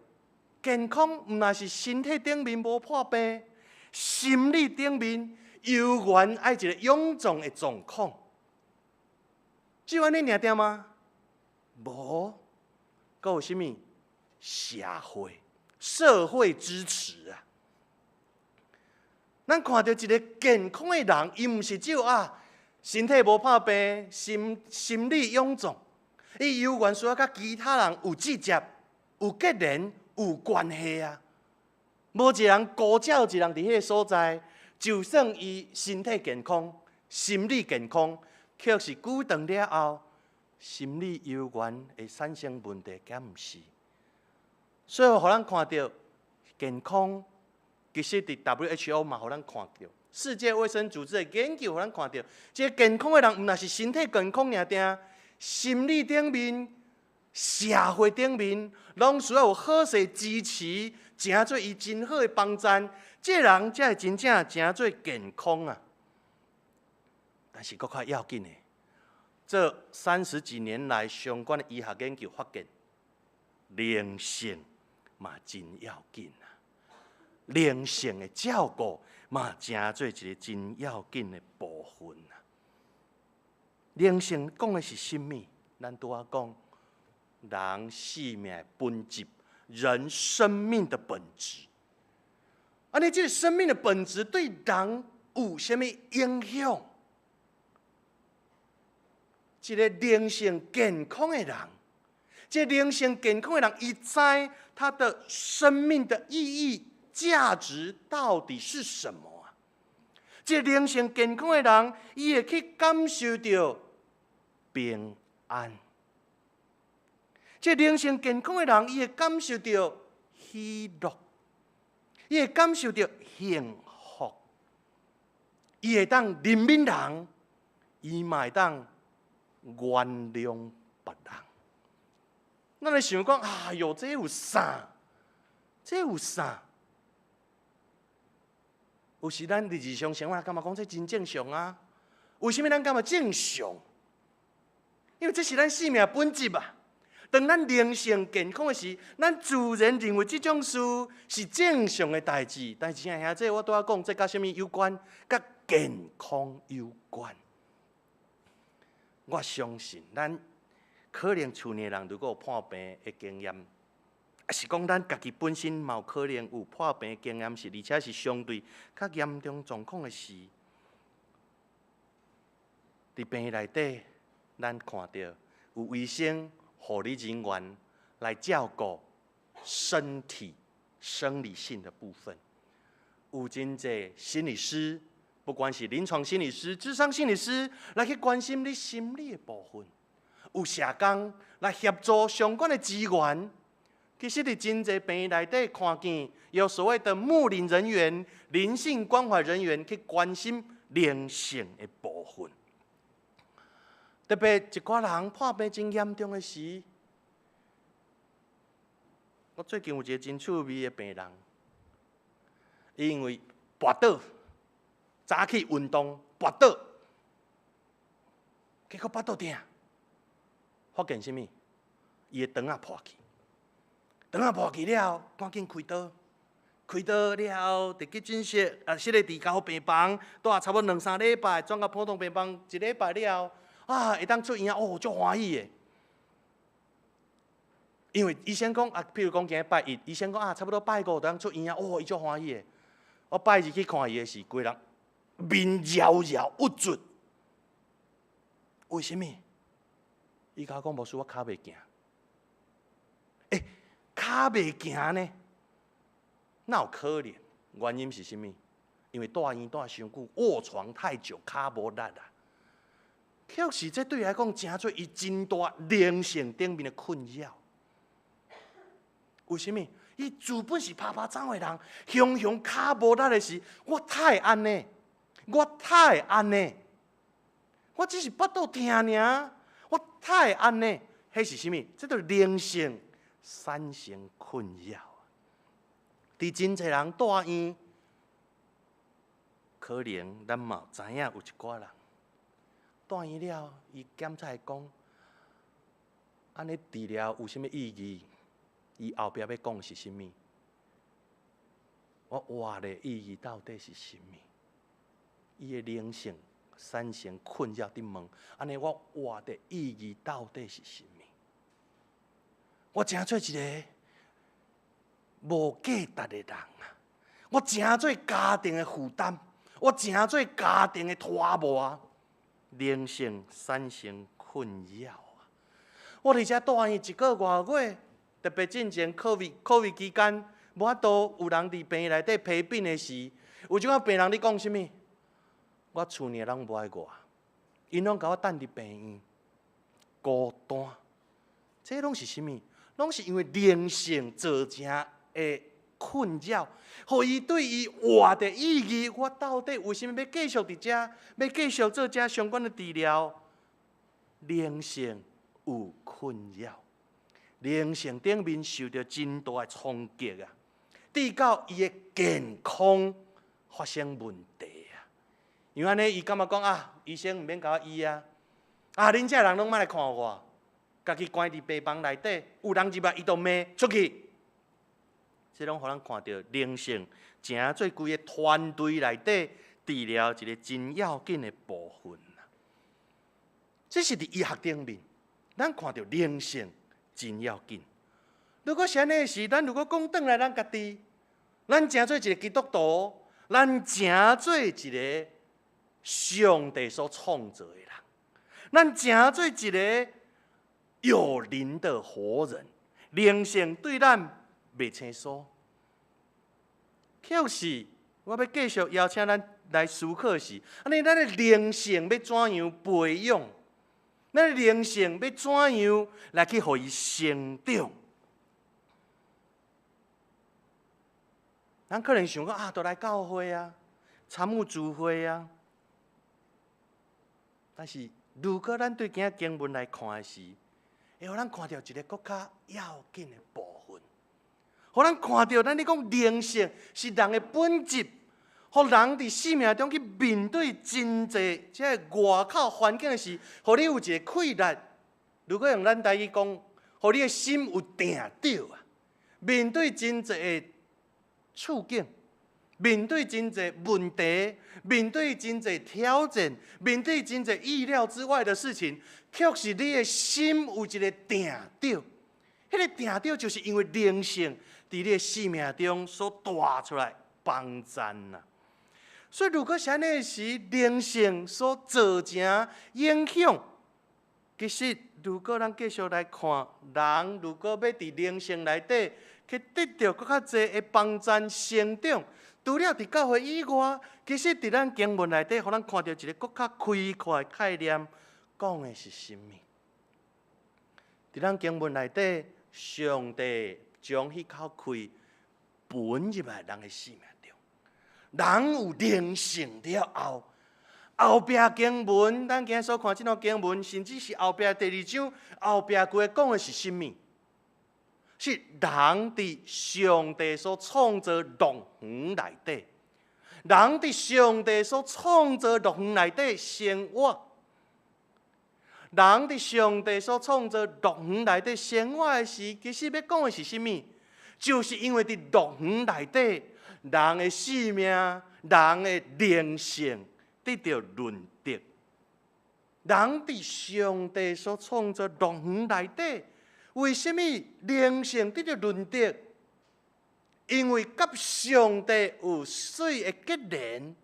健康，毋但是身體頂面無破病，心理頂面猶原愛一个臃腫的狀況。只有按呢爾爾嗎？無，閣有啥物？社會、社會支持啊！咱看著一个健康的人，伊毋是只有啊，身體無破病，心理臃腫，伊猶原需要佮其他人有直接、有結連、有關係啊！無一個人孤照一人佇彼个所在，就算伊身體健康、心理健康，卻是久長了後，心理憂鬱會產生問題，敢毋是？所以，予咱看著健康，其實佇 WHO 嘛，予咱看著世界衛生組織的研究，予咱看著，這個健康的人，毋但是身體健康爾定，心理頂面、社會頂面，攏需要有好勢支持，成做伊真好的幫贊，這個人才會真正成做健康啊！但是，閣較要緊的，這30幾年來相關的醫學研究發現，靈性嘛真要緊啊！靈性的照顧嘛，成做一個真要緊的部分啊！靈性講的是啥物？咱拄仔講，人生命的本質，人生命的本質。按呢，這個生命的本質對人有啥物影響？一個靈性健康的人，這個靈性健康的人，伊知他的生命的意義、價值到底是什麼啊？這個靈性健康的人，伊會去感受著平安。這個靈性健康的人，伊會感受著喜樂，伊會感受著幸福，伊會當憐憫人，伊嘛會當原諒別人。咱會想講，哎喲，這有啥？這有啥？有時咱佇日常生活感覺講這真正常啊？為啥物咱感覺正常？因為這是咱生命本質啊！當咱靈性健康的時，咱自然認為這種事是正常的代誌。但是兄弟，我拄仔講，這佮啥物有關？佮健康有關。我相信咱可能厝內人如果有破病的經驗，抑是講咱家己本身嘛有可能有破病的經驗，是而且是相對較嚴重狀況的時，佇病院內底，咱看著有醫生、護理人員來照顧身體生理性的部分，有真濟心理師，不管是臨床心理師、諮商心理師，來去關心你心理的部分，有社工來協助相關的資源。其實，佇真濟病院內底看見，有所謂的牧靈人員、靈性關懷人員去關心靈性的部分。特別一寡人破病真嚴重的時，我最近有一個真趣味的病人，伊因為跋倒，早起運動跋倒，結果腹肚疼，發現啥物？伊的腸仔破去，腸仔破去了後，趕緊開刀，開刀了後，佇急診室啊，設咧佇加護病房，蹛差不多兩三禮拜，轉到普通病房一禮拜了後，啊，會當出院啊，哦，足歡喜的。因為醫生講啊，譬如講今日拜一，醫生講啊，差不多拜五就當出院啊，哦，伊足歡喜的。我拜二去看伊的時，規人面搖搖鬱卒。為啥物？伊共我講，牧師，我跤袂行。欸，跤袂行呢？哪有可能？原因是啥物？因為蹛院蹛傷久，臥床太久，跤無力啊。確實，這對伊來講，成做伊真大靈性頂面的困擾。為啥物？伊自本是拍拍走的人，雄雄跤無力的時，我哪會按呢？我哪會按呢？我只是腹肚疼爾，我哪會按呢？彼是啥物？這就靈性產生困擾。佇真濟人蹛院，可能咱嘛知影有一寡人蹛院了，伊檢查講，按呢治療有啥物意義？伊後壁欲講是啥物？我活的意義到底是啥物？伊的靈性產生困擾，佇問：按呢我活的意義到底是啥物？我成做一個無價值的人啊！我成做家庭的負擔，我成做家庭的拖磨，靈性產生困擾啊！我佇遮蹛院一個外月，特別進前 COVID 期間，無法度有人佇病院內底陪病的時，有一寡病人，你講啥物？我厝內人無愛我，𪜶攏共我等佇病院，孤單。這攏是啥物？攏是因為靈性造成的困擾，予伊對伊活的意義，我到底為啥物欲繼續佇遮，欲繼續做遮相關的治療？靈性有困擾，靈性頂面受著真大的衝擊啊！直到伊的健康發生問題啊！因為按呢，伊感覺講啊，醫生毋免共我醫啊！啊，恁遮人攏莫來看我，家己關佇病房內底，有人入來，伊就罵出去。這攏予咱看著靈性，成做規个團隊內底治療一个真要緊的部分啊！這是佇醫學頂面，咱看著靈性真要緊。如果是按呢時，咱如果講轉來咱家己，咱成做一个基督徒，咱成做一个上帝所創造的人，咱成做一个有靈的活人，靈性對咱袂生疏。卻是我欲繼續邀請咱來思考是，按呢咱的靈性欲怎樣培養？咱的靈性欲怎樣來去予伊成長？咱可能想講啊，都來教會啊，參與聚會啊。但是，如果咱對今仔經文來看的時，會予咱看著一个閣較要緊的部分，予咱看著咱咧講靈性是人的本質，予人佇生命中去面對真濟這个外口環境的時，予你有一個氣力。如果用咱台語講，予你的心有定著啊！面對真濟的處境，面對真濟問題，面對真濟挑戰，面對真濟意料之外的事情，卻是你的心有一个定著。彼个定著就是因為靈性佇你的生命中所帶出來幫贊啊。所以，如果是按呢時，靈性所造成影響，其實如果咱繼續來看，人如果欲佇靈性內底去得著閣較濟的幫贊成長，除了佇教會以外，其實佇咱經文內底，予咱看著一个閣較開闊的概念，講的是啥物？佇咱經文內底，上帝將彼口氣分入來人的生命中，人有靈性了後，後壁經文，咱今仔所看這段經文，甚至是後壁第二章後壁規个講的是啥物？是人佇上帝所創造樂園內底，人佇上帝所創造樂園內底生活，人佇上帝所創造樂園內底生活的時，其實欲講的是啥物？就是因為佇樂園內底，人的生命、人的靈性得著潤澤。人佇上帝所創造樂園內底，為啥物靈性得著潤澤？因為佮上帝有媠的結連，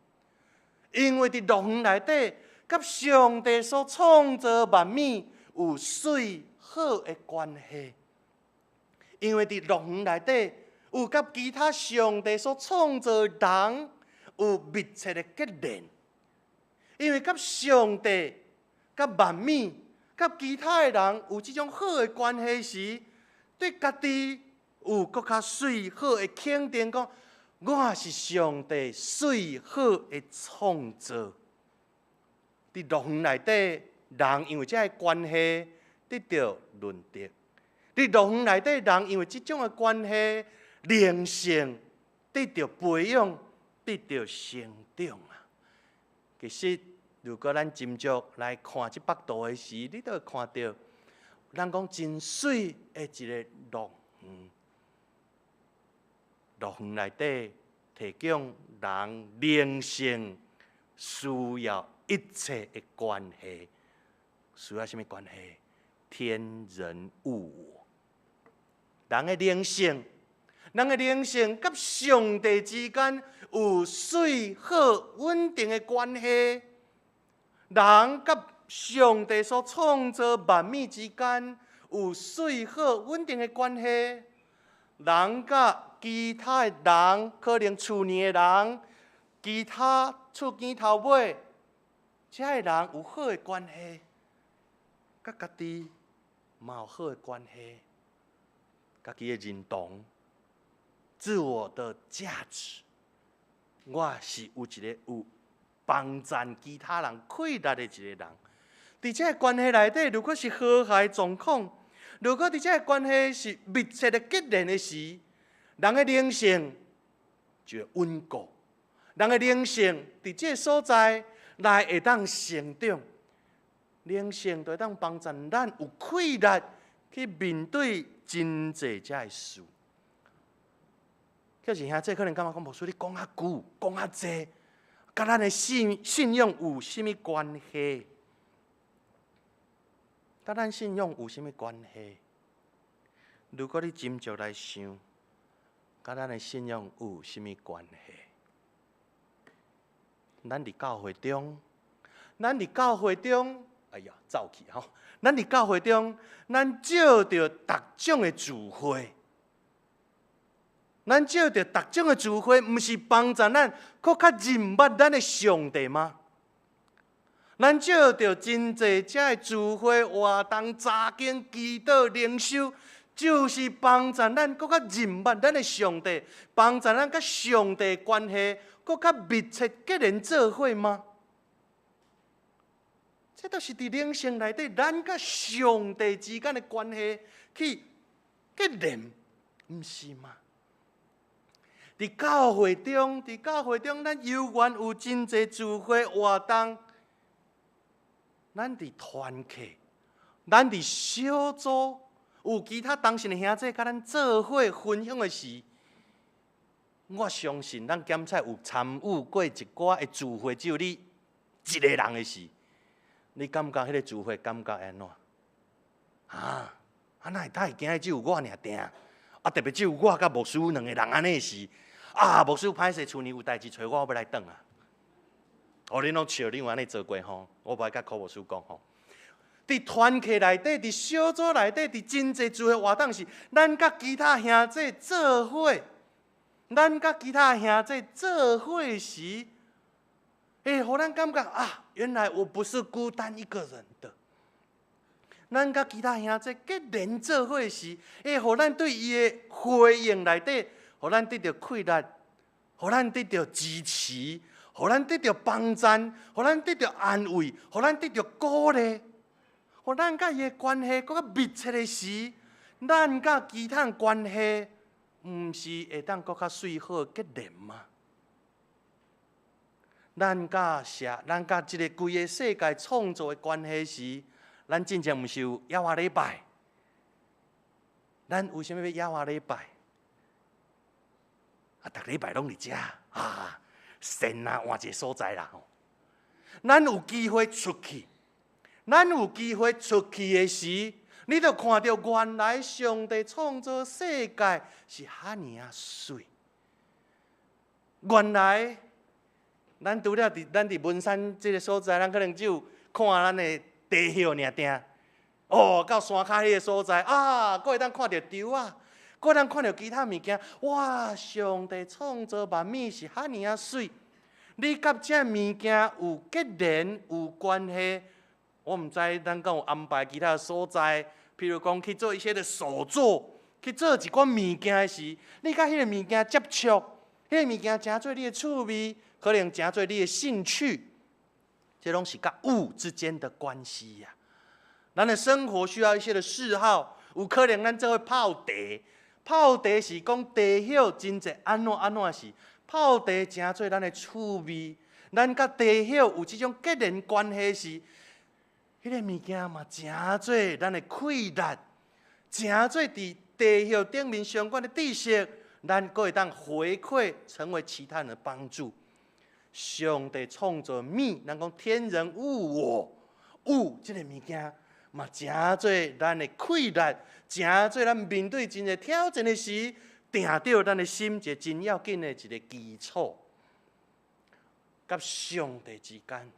因為佇樂園內底，佮上帝所創造萬物有媠好的關係。因為佇樂園內底，有佮其他上帝所創造人有密切的結連。因為佮上帝、佮萬物、佮其他的人有這種好的關係時，對家己有閣較媠好的肯定，講我是上帝媠好的創造。佇樂園內底，人因為這个關係得著潤澤；佇樂園內底，人因為這種的關係，靈性得著培養，得著成長啊。其實，如果咱斟酌來看這幅圖的時，你都會看著，咱講真媠的一个樂園，樂園內底提供人靈性需要一切的關係，需要啥物關係？天人物我，人的靈性，人的靈性佮上帝之間有媠好穩定的關係，人佮上帝所創造萬物之間有媠好穩定的關係，人佮其他的人，可能厝內的人、其他厝邊頭尾，遮的人有好的關係，佮家己嘛有好的關係，家己的認同、自我的價值，我是有一个有幫贊其他人氣力的一個人。佇這个關係內底，如果是和諧狀況，如果佇這个關係是密切的結連的時，人的靈性就會穩固。人的靈性佇這个所在來會當成長，靈性就會當幫助咱有氣力去面對真濟遮的事。可是兄弟可能感覺講，牧師你講較久，講較濟，佮咱的信仰有啥物關係？佮咱信仰有啥物關係？如果你斟酌來想，佮咱的信仰有啥物關係？咱佇教會中，咱佇教會中，哎呀，走去吼！咱佇教會中，咱藉著逐種的聚會，咱藉著逐種的聚會，毋是幫助咱閣較認捌咱的上帝嗎？咱藉著真濟遮的聚會活動、查經、祈禱、靈修，就是幫助咱閣較認捌咱的上帝，幫助咱佮上帝關係閣較密切結連做伙嗎？這都是佇靈性內底，咱佮上帝之間的關係去結連，毋是嗎？佇教會中，佇教會中，咱猶原有真濟聚會活動，咱佇團契，咱佇小組，有其他同信的兄弟佮咱做伙分享的時，我相信咱檢測有參與過一寡的聚會，只有你一個人的時，你感覺彼个聚會感覺按怎？啊，啊哪會會今日只有我爾定？啊，特別只有我佮牧師兩个人按呢時，啊，牧師歹勢，厝裡有代誌揣我，我欲來轉啊！哦，恁攏笑，恁有按呢做過吼？我無愛佮柯牧師講吼。佇團契內底，佇小組內底，佇真濟聚會活動時，咱佮其他兄弟做伙，咱佮其他兄弟做伙時，會予咱感覺啊，原來我不是孤單一個人的。咱佮其他兄弟結連做伙時，會予咱對伊的回應內底，予咱得著氣力，予咱得著支持，予咱得著幫贊，予咱得著安慰，予咱得著鼓勵，予咱佮伊的關係閣較密切的時，咱佮其他人關係，毋是會當閣較媠好結連嗎？咱佮社，咱佮這个規个世界創造的關係時，咱進前毋是有猶仔禮拜？咱為啥物欲猶仔禮拜？啊，逐禮拜攏佇遮啊，神啊換一個所在啦吼。咱有機會出去，咱有機會出去的時，你就看著原來上帝創造世界是遐爾仔媠。原來咱除了佇咱佇文山這个所在，咱可能只有看咱的茶葉爾定。哦，到山跤彼个所在啊，閣會當看著稻仔，閣會當看著其他物件。哇！上帝創造萬物是遐爾仔媠，你佮這物件有結連有關係。我毋知咱敢有安排其他所在，譬如講去做一些的手作，去做一寡物件的時，你佮彼个物件接觸，彼个物件成做你的趣味，可能成做你的興趣，這攏是佮物之間的關係呀。咱的生活需要一些的嗜好，有可能咱做伙泡茶，泡茶是講茶葉真濟按怎按怎是，泡茶成做咱的趣味，咱佮茶葉有這種結連關係時，彼个物件嘛成做咱的氣力，成做佇茶葉頂面相關的知識，咱閣會當回饋，成為其他人的幫助。上帝創造物，咱講天人物我，物這个物件嘛，成做咱的氣力，成做咱面對真濟挑戰的時，定著咱的心一个真要緊的一个基礎。佮上帝之間，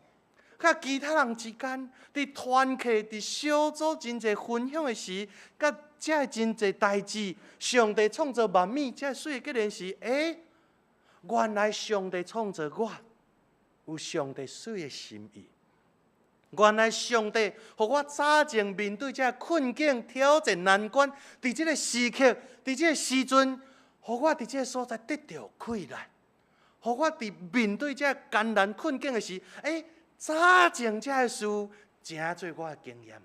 佮其他人之間，佇團契、佇小組真濟分享的時，佮遮的真濟代誌，上帝創造萬物，遮的媠的結連時，欸，原來上帝創造我，有上帝媠的心意。原來上帝予我早前面對這困境、挑戰、難關，佇這個時刻、佇這個時陣，予我佇這個所在得著氣力，予我佇面對這艱難困境的時，早前這个事成做我的經驗，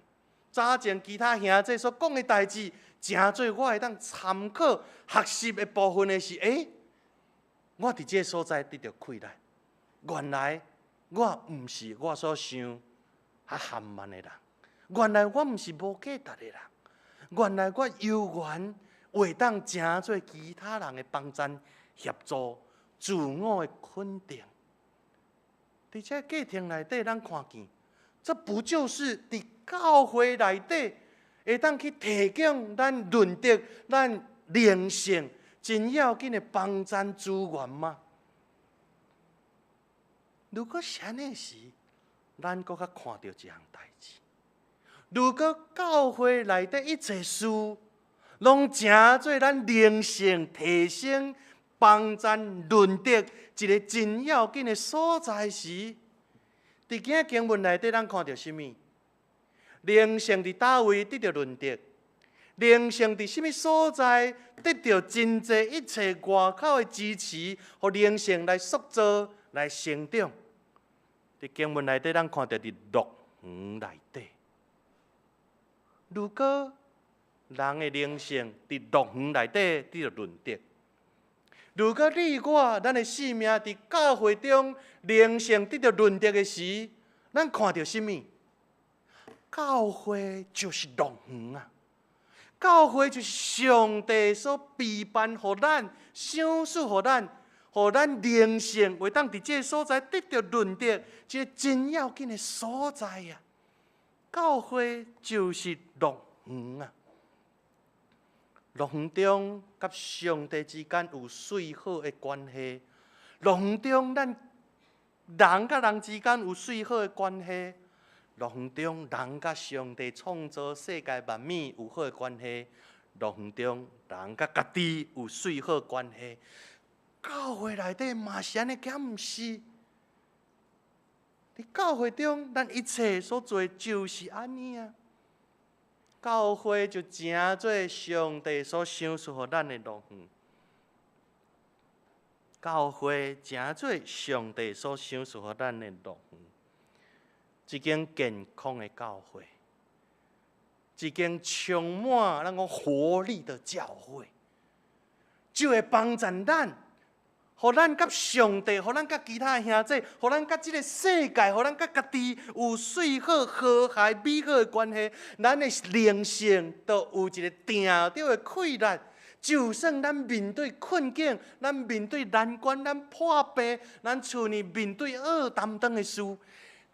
早前其他兄弟所講的代誌，成做我會當參考學習的部分的時，我佇這個所在得著氣力。原來我毋是我所想較含慢的人，原來我毋是無價值的人，原來我猶原會當成做其他人的幫贊協助，自我的肯定。佇這過程內底，咱看見，這不就是佇教會內底會當去提供咱潤德、咱靈性真要緊的幫贊資源嗎？如果是按呢時，咱閣較看著一項代誌。如果教會內底一切事，攏成做咱靈性提升、幫贊潤德一个真要緊的所在時，佇今仔經文內底，咱看著啥物？靈性佇佗位得著潤德？靈性佇啥物所在得著真濟一切外口的支持，予靈性來塑造、來成長？佇經文內底，咱看著佇樂園內底。如果人的靈性佇樂園內底得著潤德，如果你我咱的生命佇教會中靈性得著潤德的時，咱看著啥物？教會就是樂園啊！教會就是上帝所備辦予咱、賞賜予咱，予咱靈性會當佇這个所在得著潤德，這个真要緊的所在啊！教會就是樂園啊！樂園中佮上帝之間有媠好的關係，樂園中咱人佮人之間有媠好的關係，樂園中人佮上帝創造世界萬物有好的關係，樂園中人佮家己有媠好關係。教會內底嘛是按呢，敢毋是？佇教會中，咱一切所做的就是按呢啊！教會就成做上帝所賞賜予咱的樂園，教會成做上帝所賞賜予咱的樂園，一間健康的教會，一間充滿咱講活力的教會，就會幫助咱。予咱佮上帝，予咱佮其他兄弟，予咱佮這个世界，予咱佮家己有媠好、和諧、美好的關係，咱的靈性就有一个定著的氣力。就算咱面對困境，咱面對難關，咱破病，咱厝內面對惡擔當的事，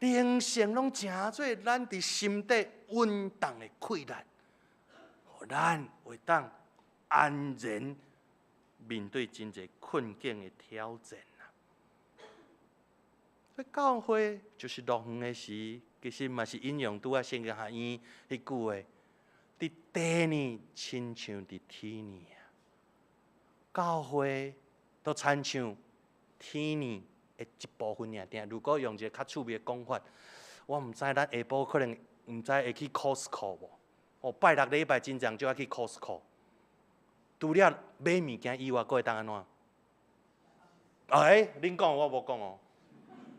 靈性攏成做咱佇心底穩當的氣力，予咱會當安然面對真濟困境的挑戰啊！所以教會就是樂園的時，其實嘛是引用拄仔聖經學院彼句話：佇地呢，親像佇天呢啊！教會都親像天呢的一部分爾爾。如果用一个較趣味的講法，我毋知咱下晡可能毋知會去 Costco 無？哦，拜六禮拜真濟人就愛去 Costco。除了買物件以外，閣會當按怎？欸，恁講我無講哦。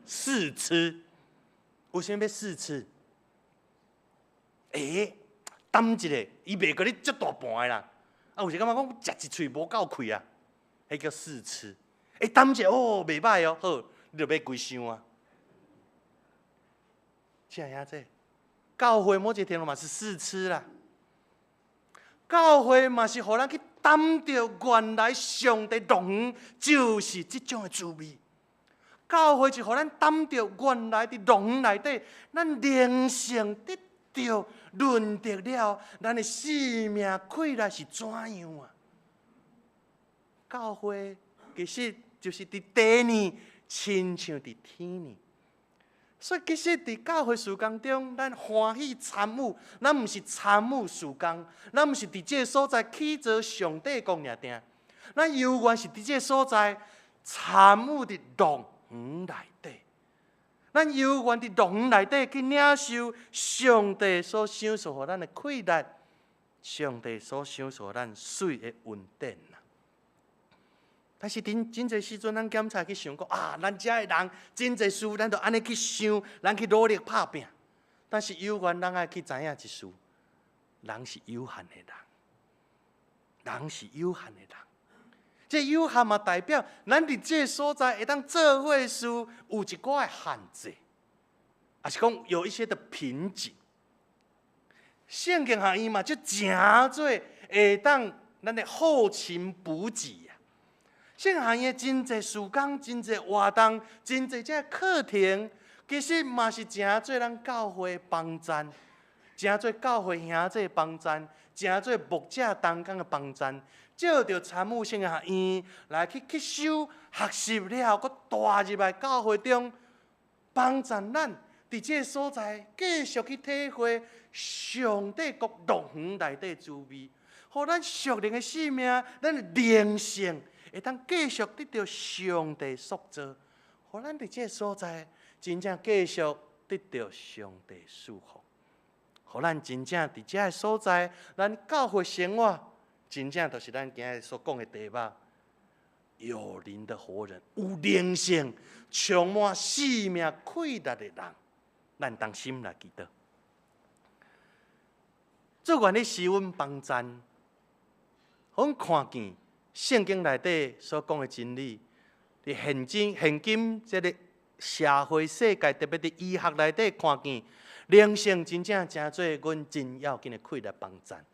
試吃，為啥物欲試吃？欸，擔一下，伊袂共你足大盤的啦。啊，有時感覺講食一喙無夠氣啊，彼叫試吃。欸，擔一下哦，袂䆀哦，好，你就買規箱啊。親愛兄弟，教會某一個程度嘛是試吃啦。教會嘛是予咱去擔著原來上帝樂園就是這種的滋味。教會就予咱擔著原來佇樂園內底，咱靈性得著潤德了，咱的生命氣力是怎樣啊？教會其實就是佇地呢，親像佇天呢。所以其實佇教會事工中，咱歡喜參與，咱毋是參與事工，咱毋是佇這个所在去做上帝工爾爾，咱猶原是佇這个所在参与伫乐园内底。咱犹原伫乐园内底去领受上帝所赏赐予咱的气力，上帝所赏赐予咱水的恩典啊。但是真真济时阵，咱检查去想讲啊，咱遮的人真济事，咱就按呢去想，咱去努力拍拚。但是犹原咱爱去知影一事，人是有限的人，人是有限的人。这有限嘛，代表咱伫这个所在会当做伙事，有一寡的限制，抑是讲有一些的瓶颈。圣经学院嘛，就诚做会当咱的后勤补给啊。圣经学院真济事工，真济活动，真济这课程，其实嘛是诚做咱教会帮赞，诚做教会兄弟帮赞，诚做牧者同工的帮赞。借著参与圣经学院来去吸收、学习了后，阁带入来教会中，帮助咱伫这个所在继续去体会上帝国乐园内底滋味，予咱属灵的生命、咱的灵性会当继续得到上帝塑造，予咱伫这个所在真正继续得到上帝祝福，予咱真正伫这个所在，咱教会生活。真正就是咱今日所讲的题目：有灵的活人，有灵性、充满生命气力的人，咱同心来祈祷。主愿意施阮帮赞，予阮看见圣经内底所讲的真理，伫现今现今这个社会世界，特别伫医学内底看见灵性真正成做阮真要紧的气力帮赞。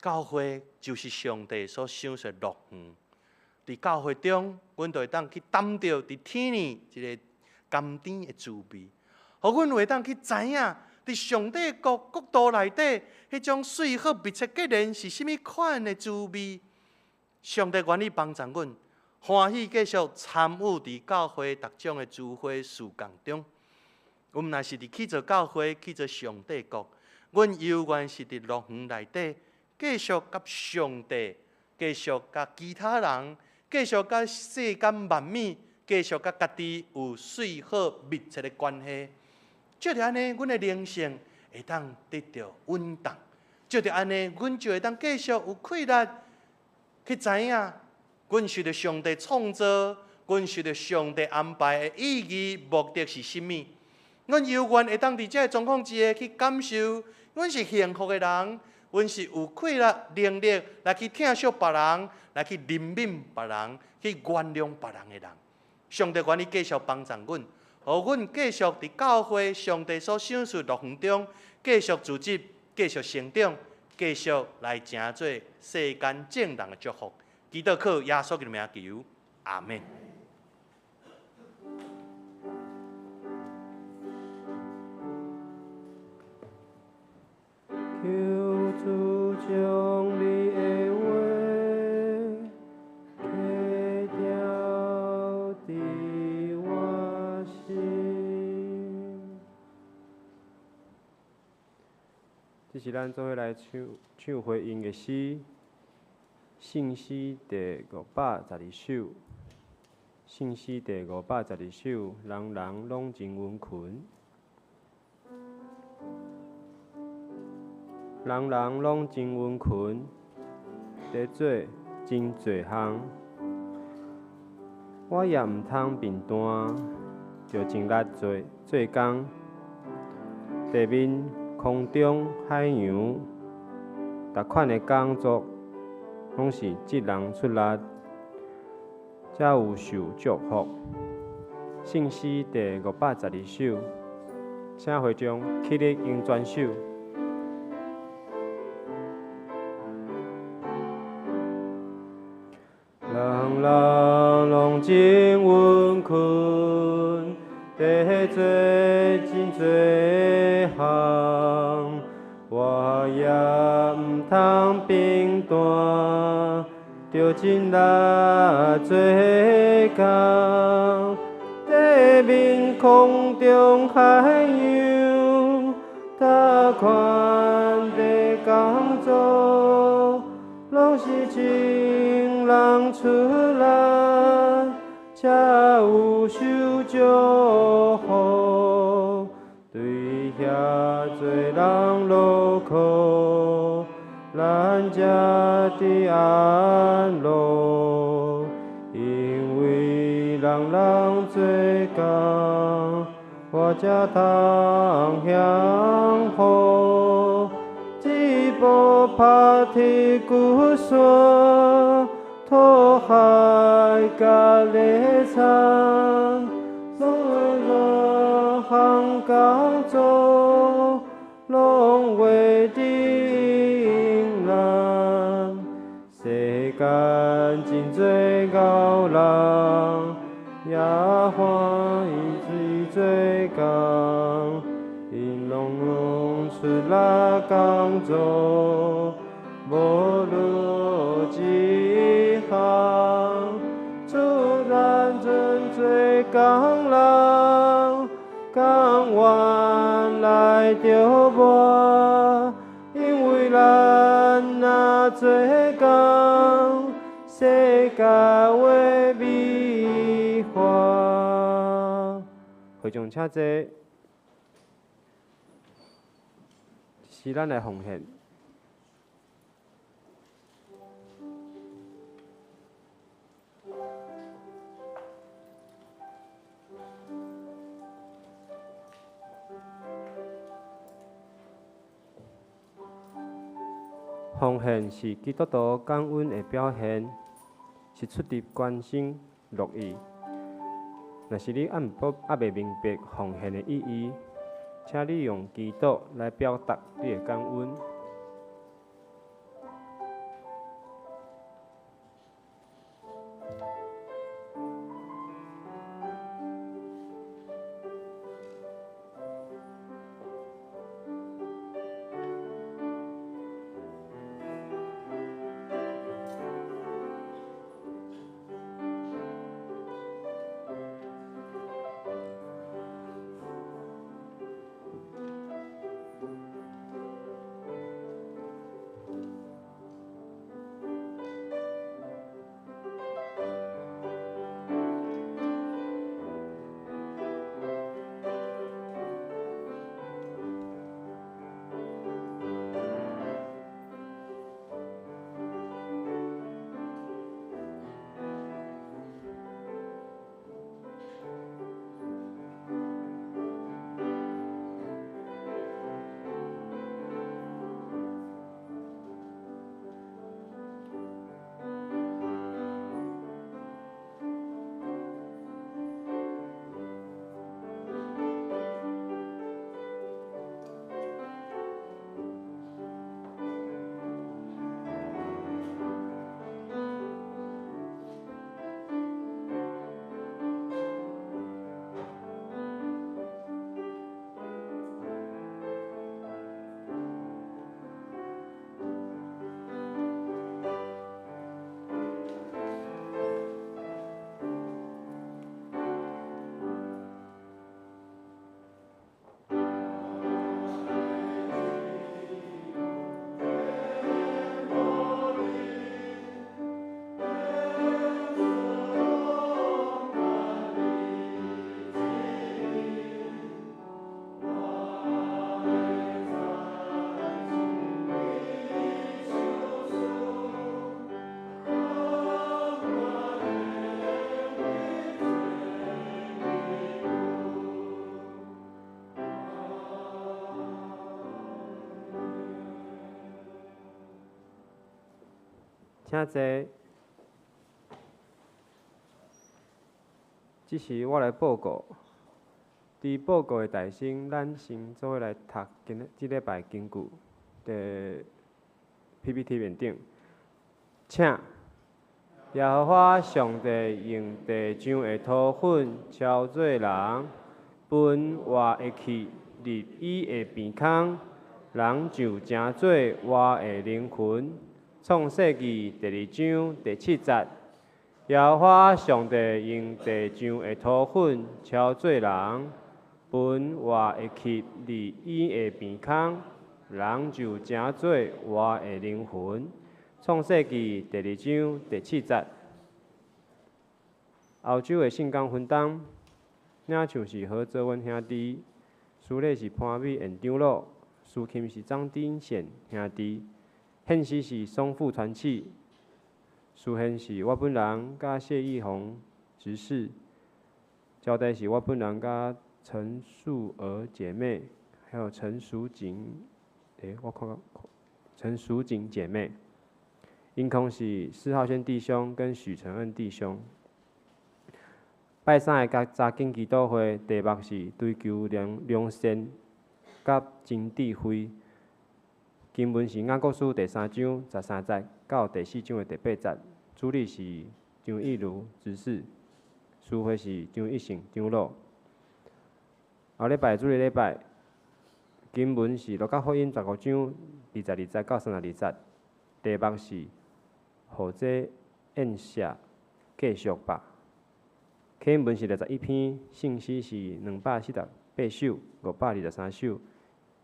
教会就是上帝所赏赐乐园，伫教会中，阮就会当去担著伫天里一个甘甜的滋味，予阮会当去知影，伫上帝国国度内底，彼种水好密切结连是啥物款的滋味。上帝愿意帮助阮，欢喜继续参与伫教会各种的聚会事工中。阮若是伫去做教会，去做上帝国，阮犹原是伫乐园内底。继续佮上帝，继续佮其他人，继续佮世间万物，继续佮家己有水好密切的关系。借著按呢，阮的灵性会当得到稳当；借著按呢，阮就会当继续有气力去知影，阮受著上帝创造，阮受著上帝安排的意义目的是啥物。阮犹原会当伫这个状况之下去感受，阮是幸福的人。阮是有气力、能力来去疼惜别人，来去怜悯别人，去原谅别人的人。上帝愿意继续帮助阮，予阮继续伫教会上帝所赏赐乐园中，继续组织、继续成长、继续来成做世间众人的祝福。祈祷靠耶稣基督名求，阿们。求主将你的话刻雕伫我心。这是咱做伙来唱唱回应的诗，圣诗第512首，圣诗第512首，人人拢真温勤。人人拢真温勤，伫做真济项，我也毋通贫惰，著尽力做做工。地面、空中、海洋，逐款的工作，拢是一人出力，才有受祝福。圣诗第512首，请会众起立用全首。人人拢真温勤，伫做真济项，我也毋通贫惰，著尽力做工。地面、空中、海洋，逐款的工作，攏是情人出來，才有受祝福。對遐濟人勞苦，咱才得安樂。因為人人做工，我才通享福。一步拍鐵骨山，土海甲犁田，攏热汗工作，攏袂得咱。世間真濟𠢕人，也歡喜做工，𪜶攏出力工作，無論一項。主咱真濟工人，甘願來著活，因為咱若做工，世界會美化。會眾請坐，是咱來奉獻。奉獻是基督徒感恩的表現，是出自關心樂意。若是你猶未明白奉獻的意義，請你用祈禱來表達你的感恩。請坐。這時我來報告。佇報告的大先，咱先做伙來讀今這禮拜經句，佇 PPT 面頂。請耶和華上帝用地上的土粉敲做人，分活的氣入伊的鼻孔，人就成做活的靈魂。創世記第二章第七節，耶和華上帝用地上的土粉敲做人，分活的氣入伊的鼻孔，人就成做活的靈魂。創世記第二章第七節。歐洲的聖工分擔，領唱是何澤文兄弟，司禮是潘美燕長老，司琴是張丁賢兄弟，獻詩是松富團契，司獻是我本人佮謝義宏執事，交代是我本人佮陳素娥姐妹，還有陳淑錦，我看看，陳淑錦姐妹，音控是施浩軒弟兄跟許承恩弟兄。拜三的查經祈禱會，題目是追求良善佮真智慧。經文是雅各書第三章十三節到第四章的第八節。主禮是張義如執事，司會是張一成長老。後禮拜主日禮拜，經文是路加福音十五章二十二節到三十二節，題目是予這宴席繼續吧。啟文是六十一篇，聖詩是248首、523首、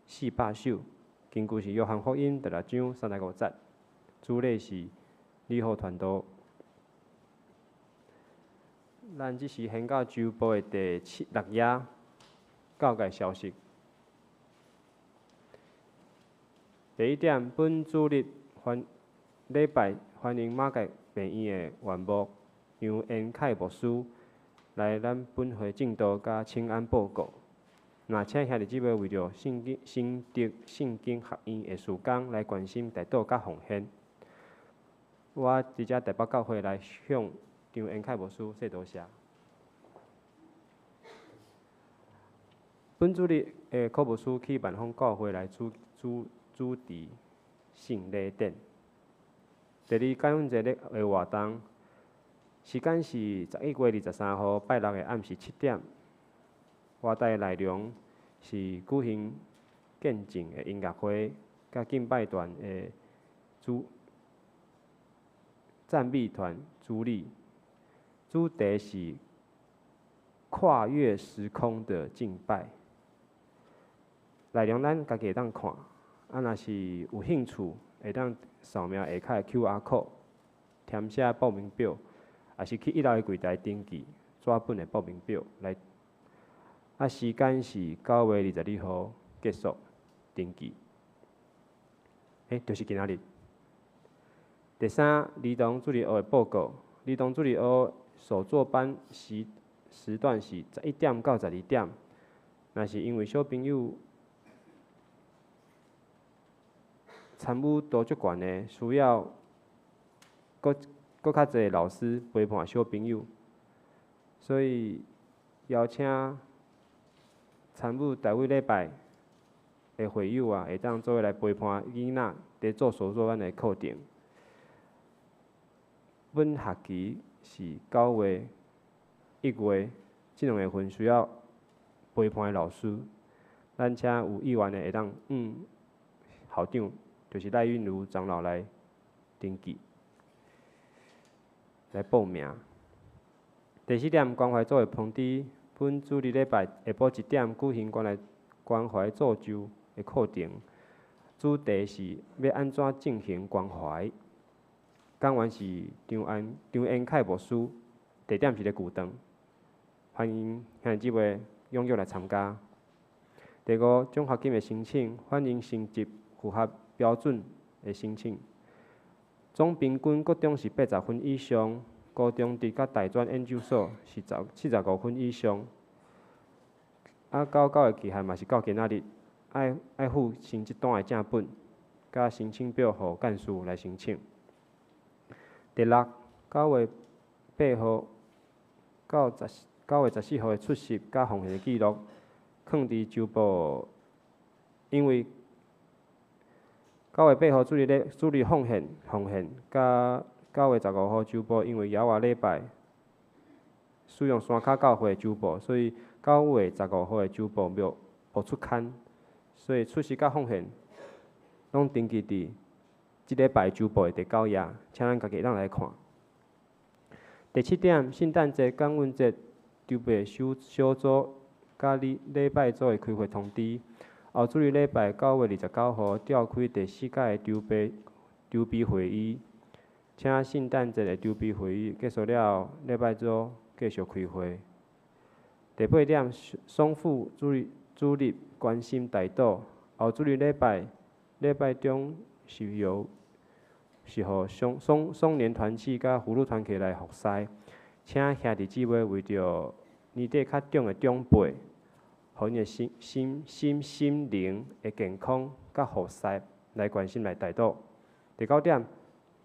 400首。根據是約翰福音第六章三十五節。主禮是李浩傳道。咱這時掀到週報的第七六頁，教界消息。第一點，本主日歡禮拜歡迎馬偕病院的院牧楊延凱牧師來咱本會證道佮請安報告。若請兄弟姊妹為著聖經新竹聖經學院的事工來關心、代禱佮奉獻。我佇遮代表教會來向張延凱牧師說多謝。本主日的柯牧師去萬豐教會來主持聖禮典。第二感恩節的活動，時間是11月23號拜六的暗時7點。活動的內容是舉行見證的音樂會，佮敬拜團的主讚美團主禮，主題是跨越時空的敬拜。內容咱家己會當看，啊，若是有興趣，會當掃描下跤的 QR code，填寫報名表，抑是去一樓的櫃台登記紙本的報名表來。啊，時間是9月22號結束登記。就是今仔日。第三，兒童主日學的報告。兒童主日學手作班時段是11點到12點。若是因為小朋友參與度足懸的，需要閣較濟老師陪伴小朋友，所以邀請參與逐位禮拜的會友啊，會當做伙來陪伴囡仔佇做手作班的課程。本學期是9月、1月這兩月份需要陪伴的老師，咱請有意願的會當校長，就是賴韻如長老來登記，來報名。第四點，關懷組的通知，本主日禮拜下晡1點舉行關懷組周的課程，主題是欲按怎進行關懷。講員是張延凱牧師，地點是咧舊堂，歡迎兄弟姊妹踴躍來參加。第五，獎學金的申請，歡迎成績符合標準的申請。總平均國中是80分以上，高中職佮大專研究所是75分以上。啊，繳交的期限嘛是到今仔日，愛附成績單的正本，佮申請表予幹事來申請。第六，9月8號到9月14號的出席佮奉獻記錄，囥佇週報，因為9月8號主日奉獻，佮9月15號週報，因為猶活禮拜使用山跤教會週報，所以9月15號的週報無出刊，所以出席佮奉獻攏登記佇這禮拜週報的第9頁，請咱家己會當來看。第七點，聖誕節、感恩節籌備小組佮禮拜組的開會通知。後主日禮拜9月29號召開第四屆的籌備會議，请圣诞节的筹备会议结束了后，礼拜周继续开会。第八点，爽副主日关心代祷，后主日礼拜礼拜中是由是予松松松年团契佮福禄团契来服侍，请兄弟姊妹为著年底较长的长辈，予𪜶的心心心心灵的健康佮服侍来关心来代祷。第九点，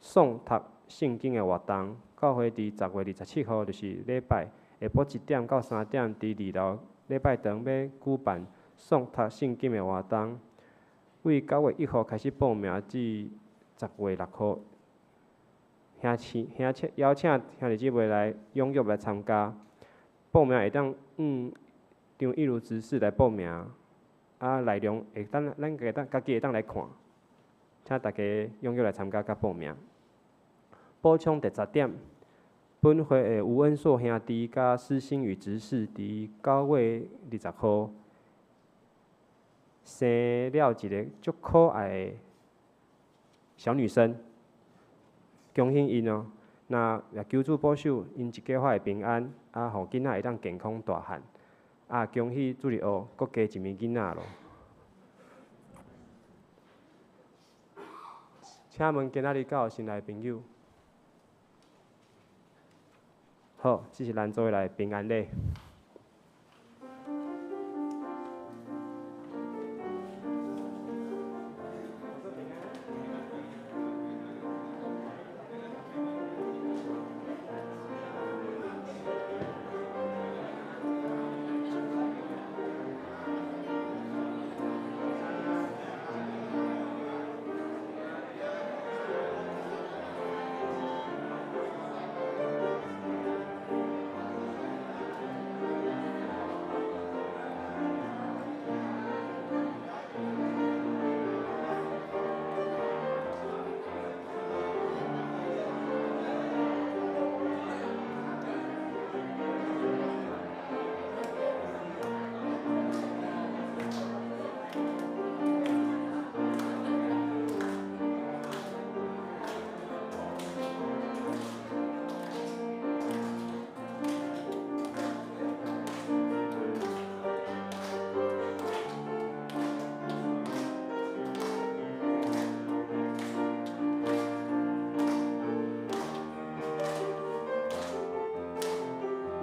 诵读圣经的活动，教会伫10月27号，就是礼拜下晡1点到3点，伫二楼礼拜堂欲举办诵读圣经的活动，为9月1号开始报名至10月6号，兄请兄请邀请兄弟姊妹来踊跃来参加。报名会当张一如执事来报名，啊，内容会当咱家当家己会当来看，请大家踊跃来参加佮报名。补充第十点，本会的吴恩硕兄弟佮施新宇执事伫9月20号生了一个足可爱的小女生，恭喜𪜶哦！那也求主保守𪜶一家伙会平安，啊，予囡仔会当健康大汉。啊，恭喜主日学，阁加一名囡仔咯。请问今仔日敢有新来的朋友？好，这是咱做伙来平安礼。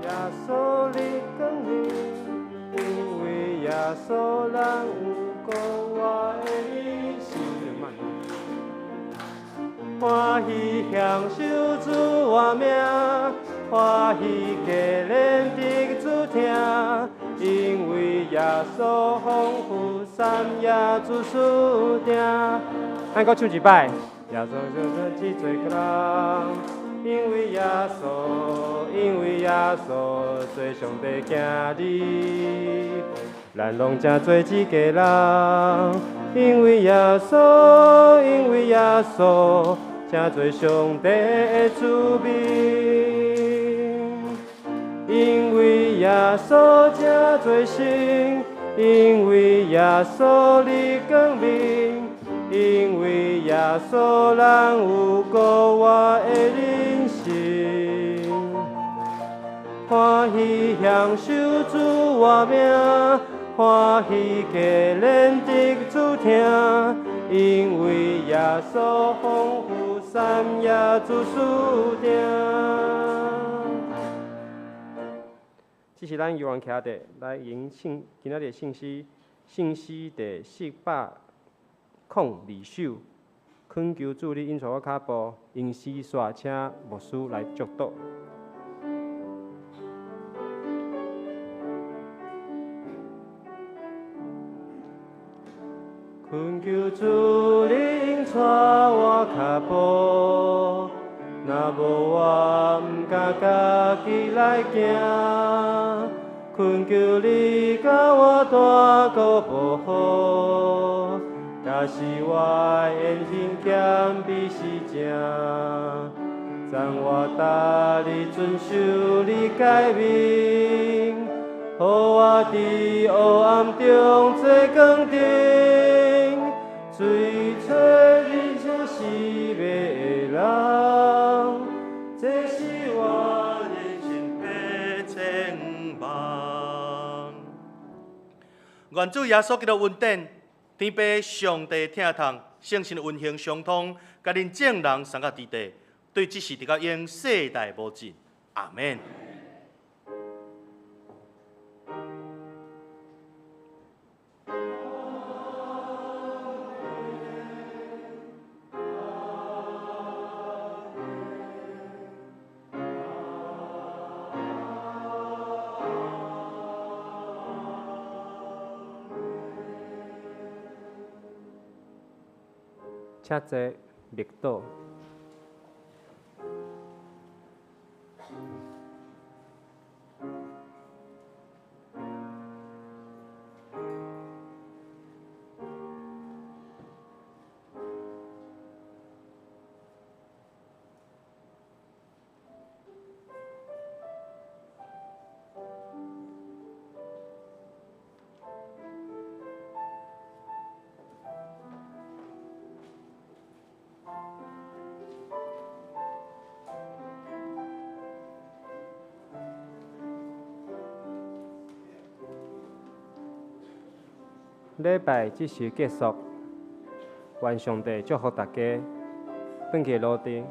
耶稣你光明，因为耶稣咱有国外的人生。欢喜享受主活命，欢喜加连得主听，因为耶稣丰富三耶主输定。咱阁唱一摆。耶稣就是这做人，因为耶稣，因为耶稣做上帝囝儿，咱拢成做一家人。因为耶稣，因为耶稣，成做上帝的子民。因为耶稣成做神，因为耶稣你光明，因为耶稣咱有国外的人生。欢喜享受主活命，欢喜加连得主听，因为耶稣丰富三耶主输定。这是咱犹原徛伫来迎圣今仔日的圣诗，圣诗第402首，恳求主你引带我脚步，用诗煞请牧师来祝祷。恳求主你引带我脚步，若无我毋敢家己来行。恳求你共我带顾保护，假使我言行谦卑是正，赞我逐日遵守你诫命，予我伫黑暗中做光灯。追找你才是迷的人。愿主耶稣基督恩典，天父上帝疼痛，圣神运行相通，共恁众人送到伫地，对这时直到永世代无尽。阿们。请坐，默祷。礼拜这时结束，愿上帝祝福大家。转去路程，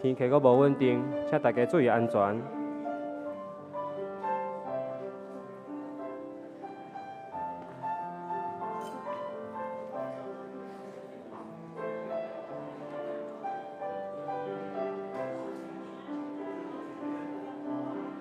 天气阁无稳定，请大家注意安全。